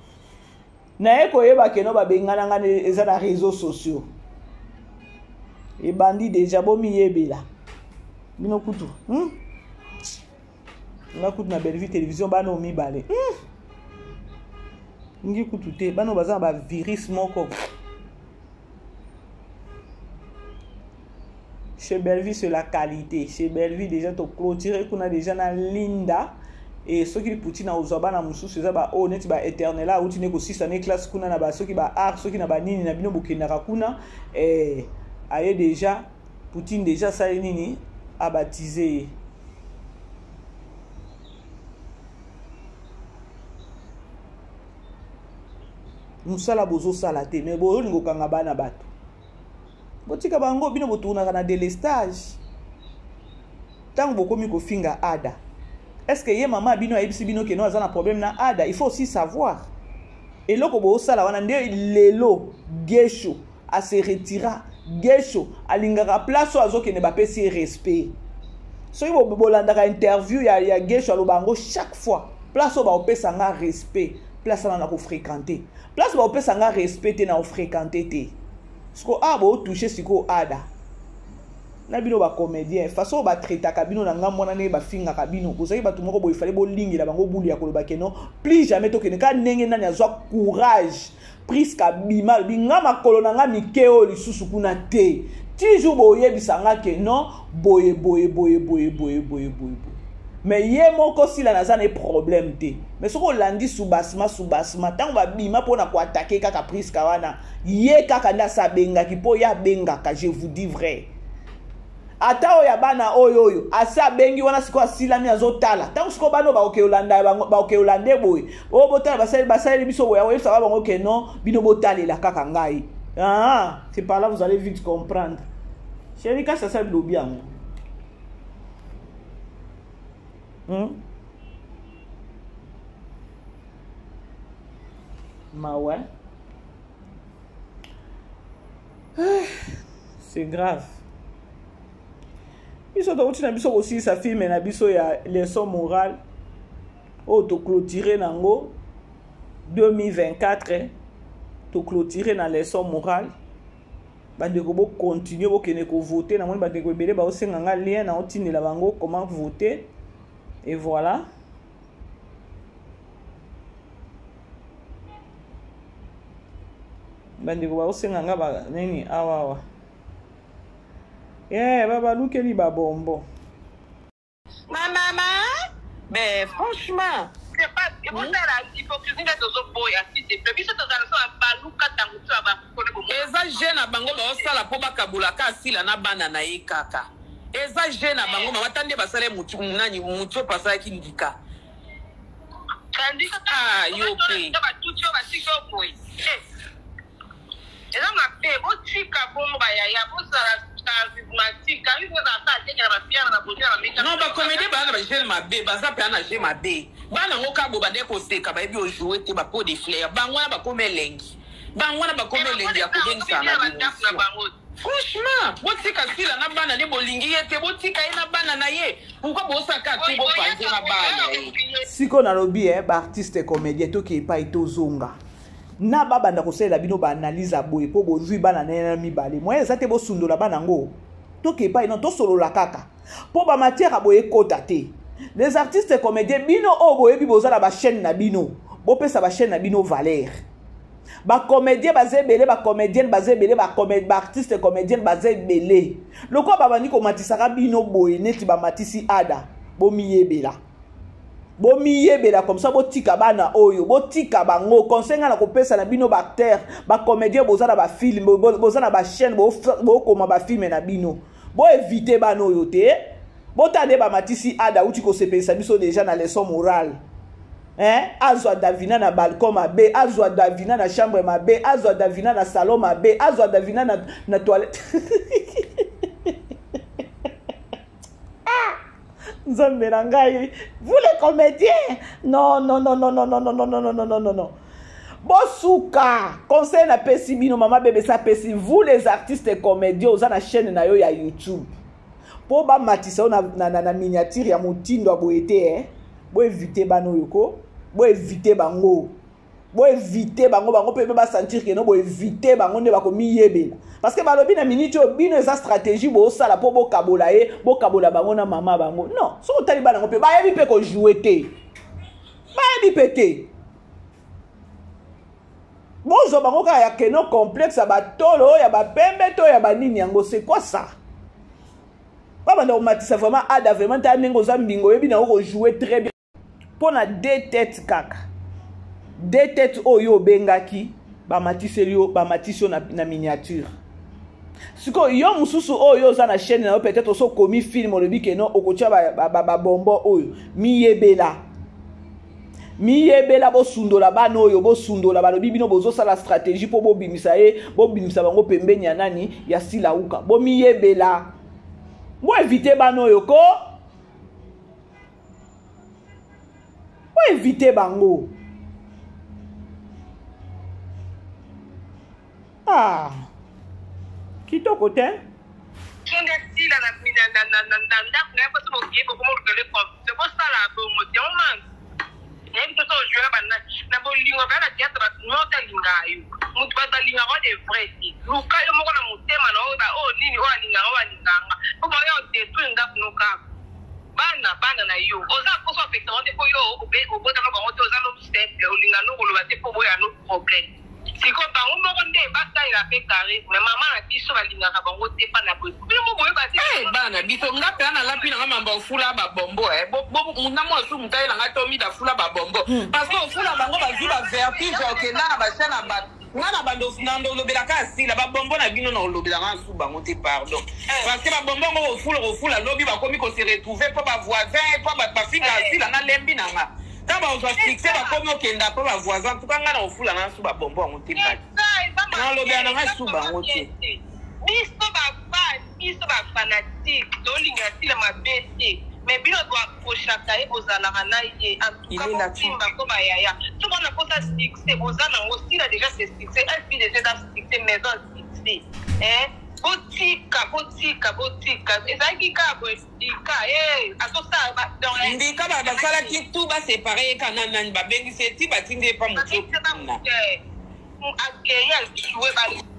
naye koyeba ke no babengana nga eza na réseaux sociaux ebandi deja. Bomiyebela bino kutu, Nga kutu na Bellevue Télévision, bana oyo mibale, Ngi kutu te, bana oyo baza na bavirus moko. Chez Bellevue, c'est la qualité. Chez Bellevue déjà toclôture kuna déjà na Linda e soki Poutine akozwa bana mosusu eza baoyo neti baéternel auti nde kosisa ne classe kuna na basoki baart soki na banini na bino bokendaka kuna eh, aye déjà Poutine déjà asali nini, abatize ye. Mosala bozosala te, mais boyolinga okanga bana bato, botika bango. Bino botournaka na délestage. Ntango bokomi kofinga Ada, est ce que ye mama bino ayebisi bino ke no aza na problème na Ada? Il faut aussi savoir eloko bozosala wana nde lelo Gesho ase retira. Gesho alingaka place oyo azokende bapesi ye respect. Soki bolandaka interview ya Gesho, aloba yango chaque fois: place oyo baopesa nga respect, place wana na kofréquente. Place baopesa nga respect te, na kofréquente te. Siko awa bootouche sikoyo Ada na bino bacomédien, façon oyo batraitaka bino na ngambo wana, ndenge bafingaka bino, bozalaki bato moko boye, fale bolingela bango bulu ya koloba ke non, plus jamais tokende. Kaka ndenge nani azwa courage Priske abima, alobi nga makolo na nga mike oyo lisusu kuna te, toujours boyebisa nga ke non, boye boye boye boye boye boye boye boye. Mais ye moko Sila naza na ye problème te. Mais soki olandi soubassement soubassement ntango babima mpo na koatake kaka Prisca wana ye kaka nde asi abengaki mpo ye abengaka je vous dis vrai. Ata oyo ya bana oyo oyo asi abengi wana sikoyo asilami azotala ntango sikoyo bana oyo bakoke olanda bango bakoke olande boye oyo botala basaleli basaleli biso boye akoyebisaka bango ke non bino botalela kaka ngai ah c'est par là vous allez vite comprendre chéri kasi asali lobi yango Mawa. Ah, c'est grave. Biso touti na biso kosilisa filme na biso ya leçon morale oyo toclotire nango 2024 toclotire na leçon morale bandeko bocontinue bokende kovote namoni bandeko ebele baosenga nga lien naotindela bango comment voter et voilà bandeko baosenga nga ba nini awa awa ye babalukeli babombo Ma maman, mais franchement. C'est pas ebosala hypocrisie nde tozoboya s'il te plaît biso tozala so baluka ntango biso ya bakone bomona eza je na bango baosala mpo bakabolaka asila na bana na ye kaka eza je na bango mama ta nde basala mutu nani mutu oyo asalaki ndika tandis ah yo mpe batuti oyo batiki oyo boye Eza mabe botika bongo ba yaya bozala charismatique charisme ezala kaka te na ba fière na beauté na ba make up. Non ba comedien baza na ba jeune mabe baza pena na jeu mabe bana ngo kaka bobandaki koseka bayebi ojoue te ba pot de fleur bango wana bakomi elengi bango wana bakomi elengi ya kobengisana na b'emission franchement botika sila na bana ne bolingi ye te botika ye na bana na ye pourquoi bosaka te bopanze na bana na ye. Siko nalobi eh ba artiste comedien toke epai tozonga na babanda kosalela bino ba analyse ya boye mpo bozwi bana na ye na mibale moyen eza te bosundola bana yango toke epai non tosolola kaka mpo ba matière ya boye ekota te les artistes comédiens bino oyo boyebi boza na bachaîne na bino bopesa bachaîne na bino valeur bacomédien baza ebele bacomédienne baza ebele baartiste comédienne baza ebele lokola babandi komatisaka bino boye neti bamatisi ada bomiyebela bomiyebela comme ça botika bana oyo botika bango conseil ngai nakopesa na bino baacteur bacomédien boza na bafilme boza na bachaîne bokoma bafilme na bino boevite bana oyo te botala nde bamatisi ada auti kosepelisa biso deja na leçon morale Hein? azwa davina na balcon mabe azwa davina na chambre mabe azwa davina na salon mabe azwa davina na, na toilette ah! nzambe na ngai vous les comédiens non non non non non non non non non non non non non bosuka conseil napesi bino mama bebesa apesi vous les artistes comédiens oza na chaîne na yo ya youtube mpo bamatisa yo na, na, na, na miniature ya motindo ya boye te eh? boevite bana oyo ko boevite bango bo éviter bango bango mpe ba sentir que no bo éviter bango nde bakomiyebela parce que balobi na minute oyo bino eza stratégie bosala mpo bokabola ye bokabola bango na mama bango non soki otali bana yango mpe bayebi mpe kojoue te bayebi mpe te bozwa bango kaka ya keno complexe ya batolo ya bapembe to ya banini yango c'est quoi ça babanda komatisa vraiment ada vraiment tala ndenge oza mbingo oyebi na yo kojoue très bien mpo na de tete kaka de tete oyo obengaki bamatiseli yo bamatisi yo na, na miniature sikoyo yo mosusu oyo oza na chaîne na yo peut-être oso okomi film olobi ke no okotia babombo ba, ba, ba oyo miyebela miyebela bosundola bana oyo bosundola balobi bino bozosala stratégie mpo bobimisa ye bobimisa bango pembeni ya nani ya silauka bomiyebela boevite bana oyo ko Bo éviter bango. Ah. Kitoko te. Songe sila na na na na na ndako na ye mposo bokie bokoma olukele confusion bosala bongo te yango manque nayebi te so ojouela bana na bolingo baya na théâtre bato nyonso alingaka yo moto bato balingaka de vrai te luka yo moko na motema na oyo oyo nini oyo alingaka oyo alinganga mpo baoya odetruire ndako no kaka Bana bana na yo oza posa opekisa bango te po yo obotama bango te oza no simple olinga no koloba te po oboya no problème. Sikoyo bango moko nde basalela pe charisme mama na biso balingaka bango te pa na boye bino mo boyeba te. Eh bana na biso nga pena na lapi na nga mamba ofula ba bombo eh bo, bo na mwa su muta yela nga to mida fula ba bombo hmm. parce que ofula bango bazui ba vertige okenda na ba chaîne na ba nga na bando na ndo lobela ka sila ba bombo na bino na olobela nga su bango te pardon eh. parce que ba bombo ngo ofula ofula lobi bakomi ko se retrouver po ba voisin po ba bafinga eh. sila na lembi na nga Tango bakozwa succès bakomi okenda pa ba voisin en tout cas nga na kofula na su ba bonbon yango te mbadi. Nalobela na nga su bango te. Biso ba fan, biso ba fanatique tolinga sila mabe te mais bino bo approchaka ye bozalaka na ye en tout cas bosimba ko ba yaya soki wana posa succès boza nango sila déjà c'est succès SB déjà eza succès maison succès hein botika botika botika ezalaki kaka boye Ndika eh azosala ba donc eh, Ndika ba basalaki tout ba separe ye ka na nani babengisi ye ti batindi ye pa moto kuna. Akei ajoue ba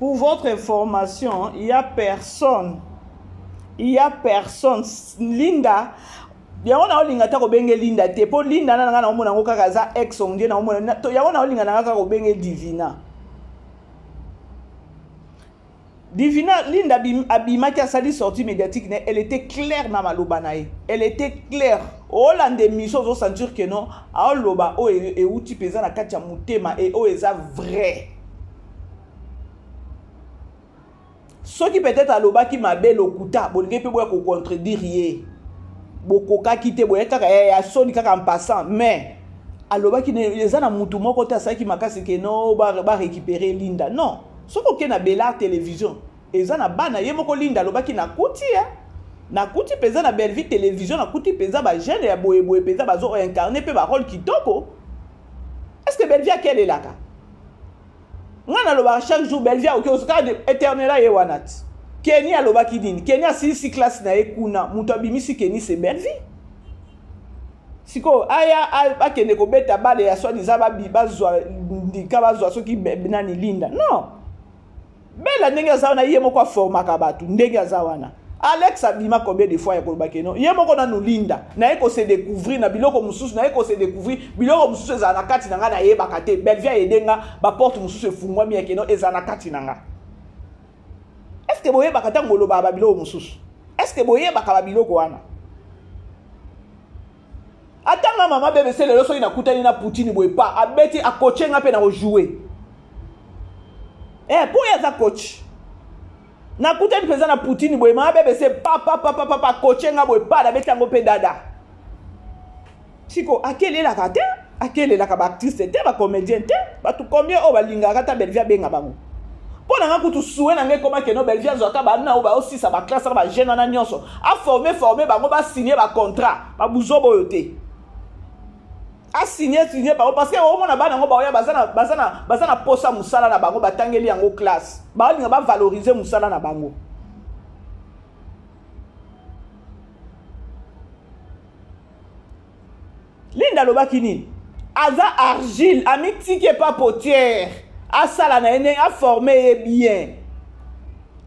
Pour votre information, il y a personne. Il y a personne. Linda, yango naolinga ata kobenge linda te mpo linda na ngai naomona yango kaka aza ex onge naomona yango naolinga na ngai kaka kobenge divina Divina Linda abimaki asali sortie médiatique na elle était claire na maloba na ye elle était claire olanda émission ozo sentir que non aoloba oyo euti mpenza na kati ya motema e oyo eza vrai soki peut-être alobaki mabe lokuta bolingi mpe boya kocontredire ye bokokaki te boye kaka eh, ya soni kaka en passant mais alobaki eza na mutu moko te asalaki makasi ke no barécupere linda non soki oke na belar télévision eza na bana ye moko linda alobaki nakuti eh. nakuti mpenza na bellevue télévision nakuti mpenza bajeune ya boyeboye mpenza bazo incarne mpe barole kitoko est ce que bellevue akelelaka ngai nalobaka chaque jour bellevue akoki kaka éternela ye wana ti keni alobaki nini keni asilisi classe na ye kuna moto abimisi keni se bellevue sikoyo aya akende kobeta bale ya soi disant bazwa ndika bazwa soki nani linda non bela ndenge aza wana ye moko aformaka bato ndenge aza wana alex abima combien de fois ya koloba keno ye moko nanu linda naye kose découvrir na biloko mosusu naye kose découvrir biloko mosusu ezala na kati na ngai nayebaka te bellevie ayede nga baporte mosusu efungwami ya keno ezala na kati na nga est ce que boyebaka ntango bolobaka babiloko mosusu est ce que boyebaka babiloko wana ata nga mama bbc lelo soki nakutani na poutine boye pa abeti akoche nga mpe na kojoue eh, mpo ye aza coach nakutani mpenza na poutine boye mama bbc papapapapapa akoche nga boye pa nabeti yango mpe dada siko akelelaka te akelelaka baartiste te bacomédien te bato combien oyo balingaka ata bellevie abenga bango mpo na nga kutu sue na nga ekoma keno bellevie azwaka bana oyo baosisa baklasse na bajeune wana nyonso aforme forme bango basigne bacontrat babuzoba oyo te asigne signe bango parce que omona bana yango baoya baza na posa mosala na bango batangeli yango classe baolinga bavalorize mosala na bango Linda alobaki nini? Aza argile, amitiki epa potière, asala na ye ndenge aforme ye bien.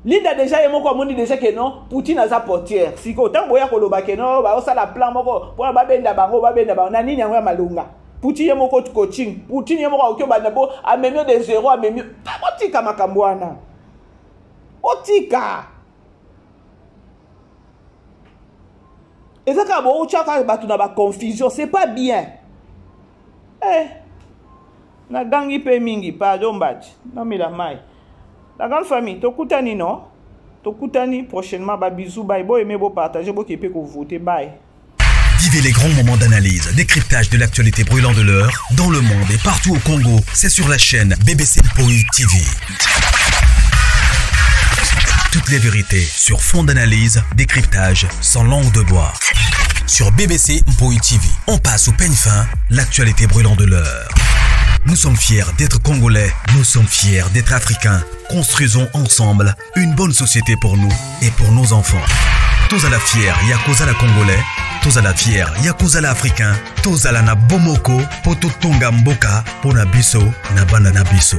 Linda deja ye moko amoni deja ke non Poutine aza potière. Sikoyo ntango boya koloba ke non baosala plan moko mpona babenda bango babenda bango na nini yango ya malonga. Poutine ye moko coaching, Poutine ye moko akoki obanda bo amemi yo de zero amemi botika makambo wana. Botika. eza kaka bootya kaka bato na baconfusion c'est pas bien eh, nagangi mpe mingi pardon mbati namela mai la grande famille tokutani no tokutani prochainement babisou bai boyeme bopartage boke mpe kovote bai Vivez les grands moments d'analyse, décryptage de l'actualité brûlante de l'heure, dans le monde et partout au Congo. C'est sur la chaîne BBC Mpoi TV. Toutes les vérités sur fond d'analyse, décryptage, sans langue de bois. Sur BBC Mpoi TV, on passe au peigne fin l'actualité brûlante de l'heure. Nous sommes fiers d'être Congolais, nous sommes fiers d'être Africains. Construisons ensemble une bonne société pour nous et pour nos enfants. Tous à la fière, Yakuza la Congolais, tous à la fière, Yakuza la Africain, tous à la na Bomoko, Poto Tonga Mboka, Pona Biso, na Bana na Biso.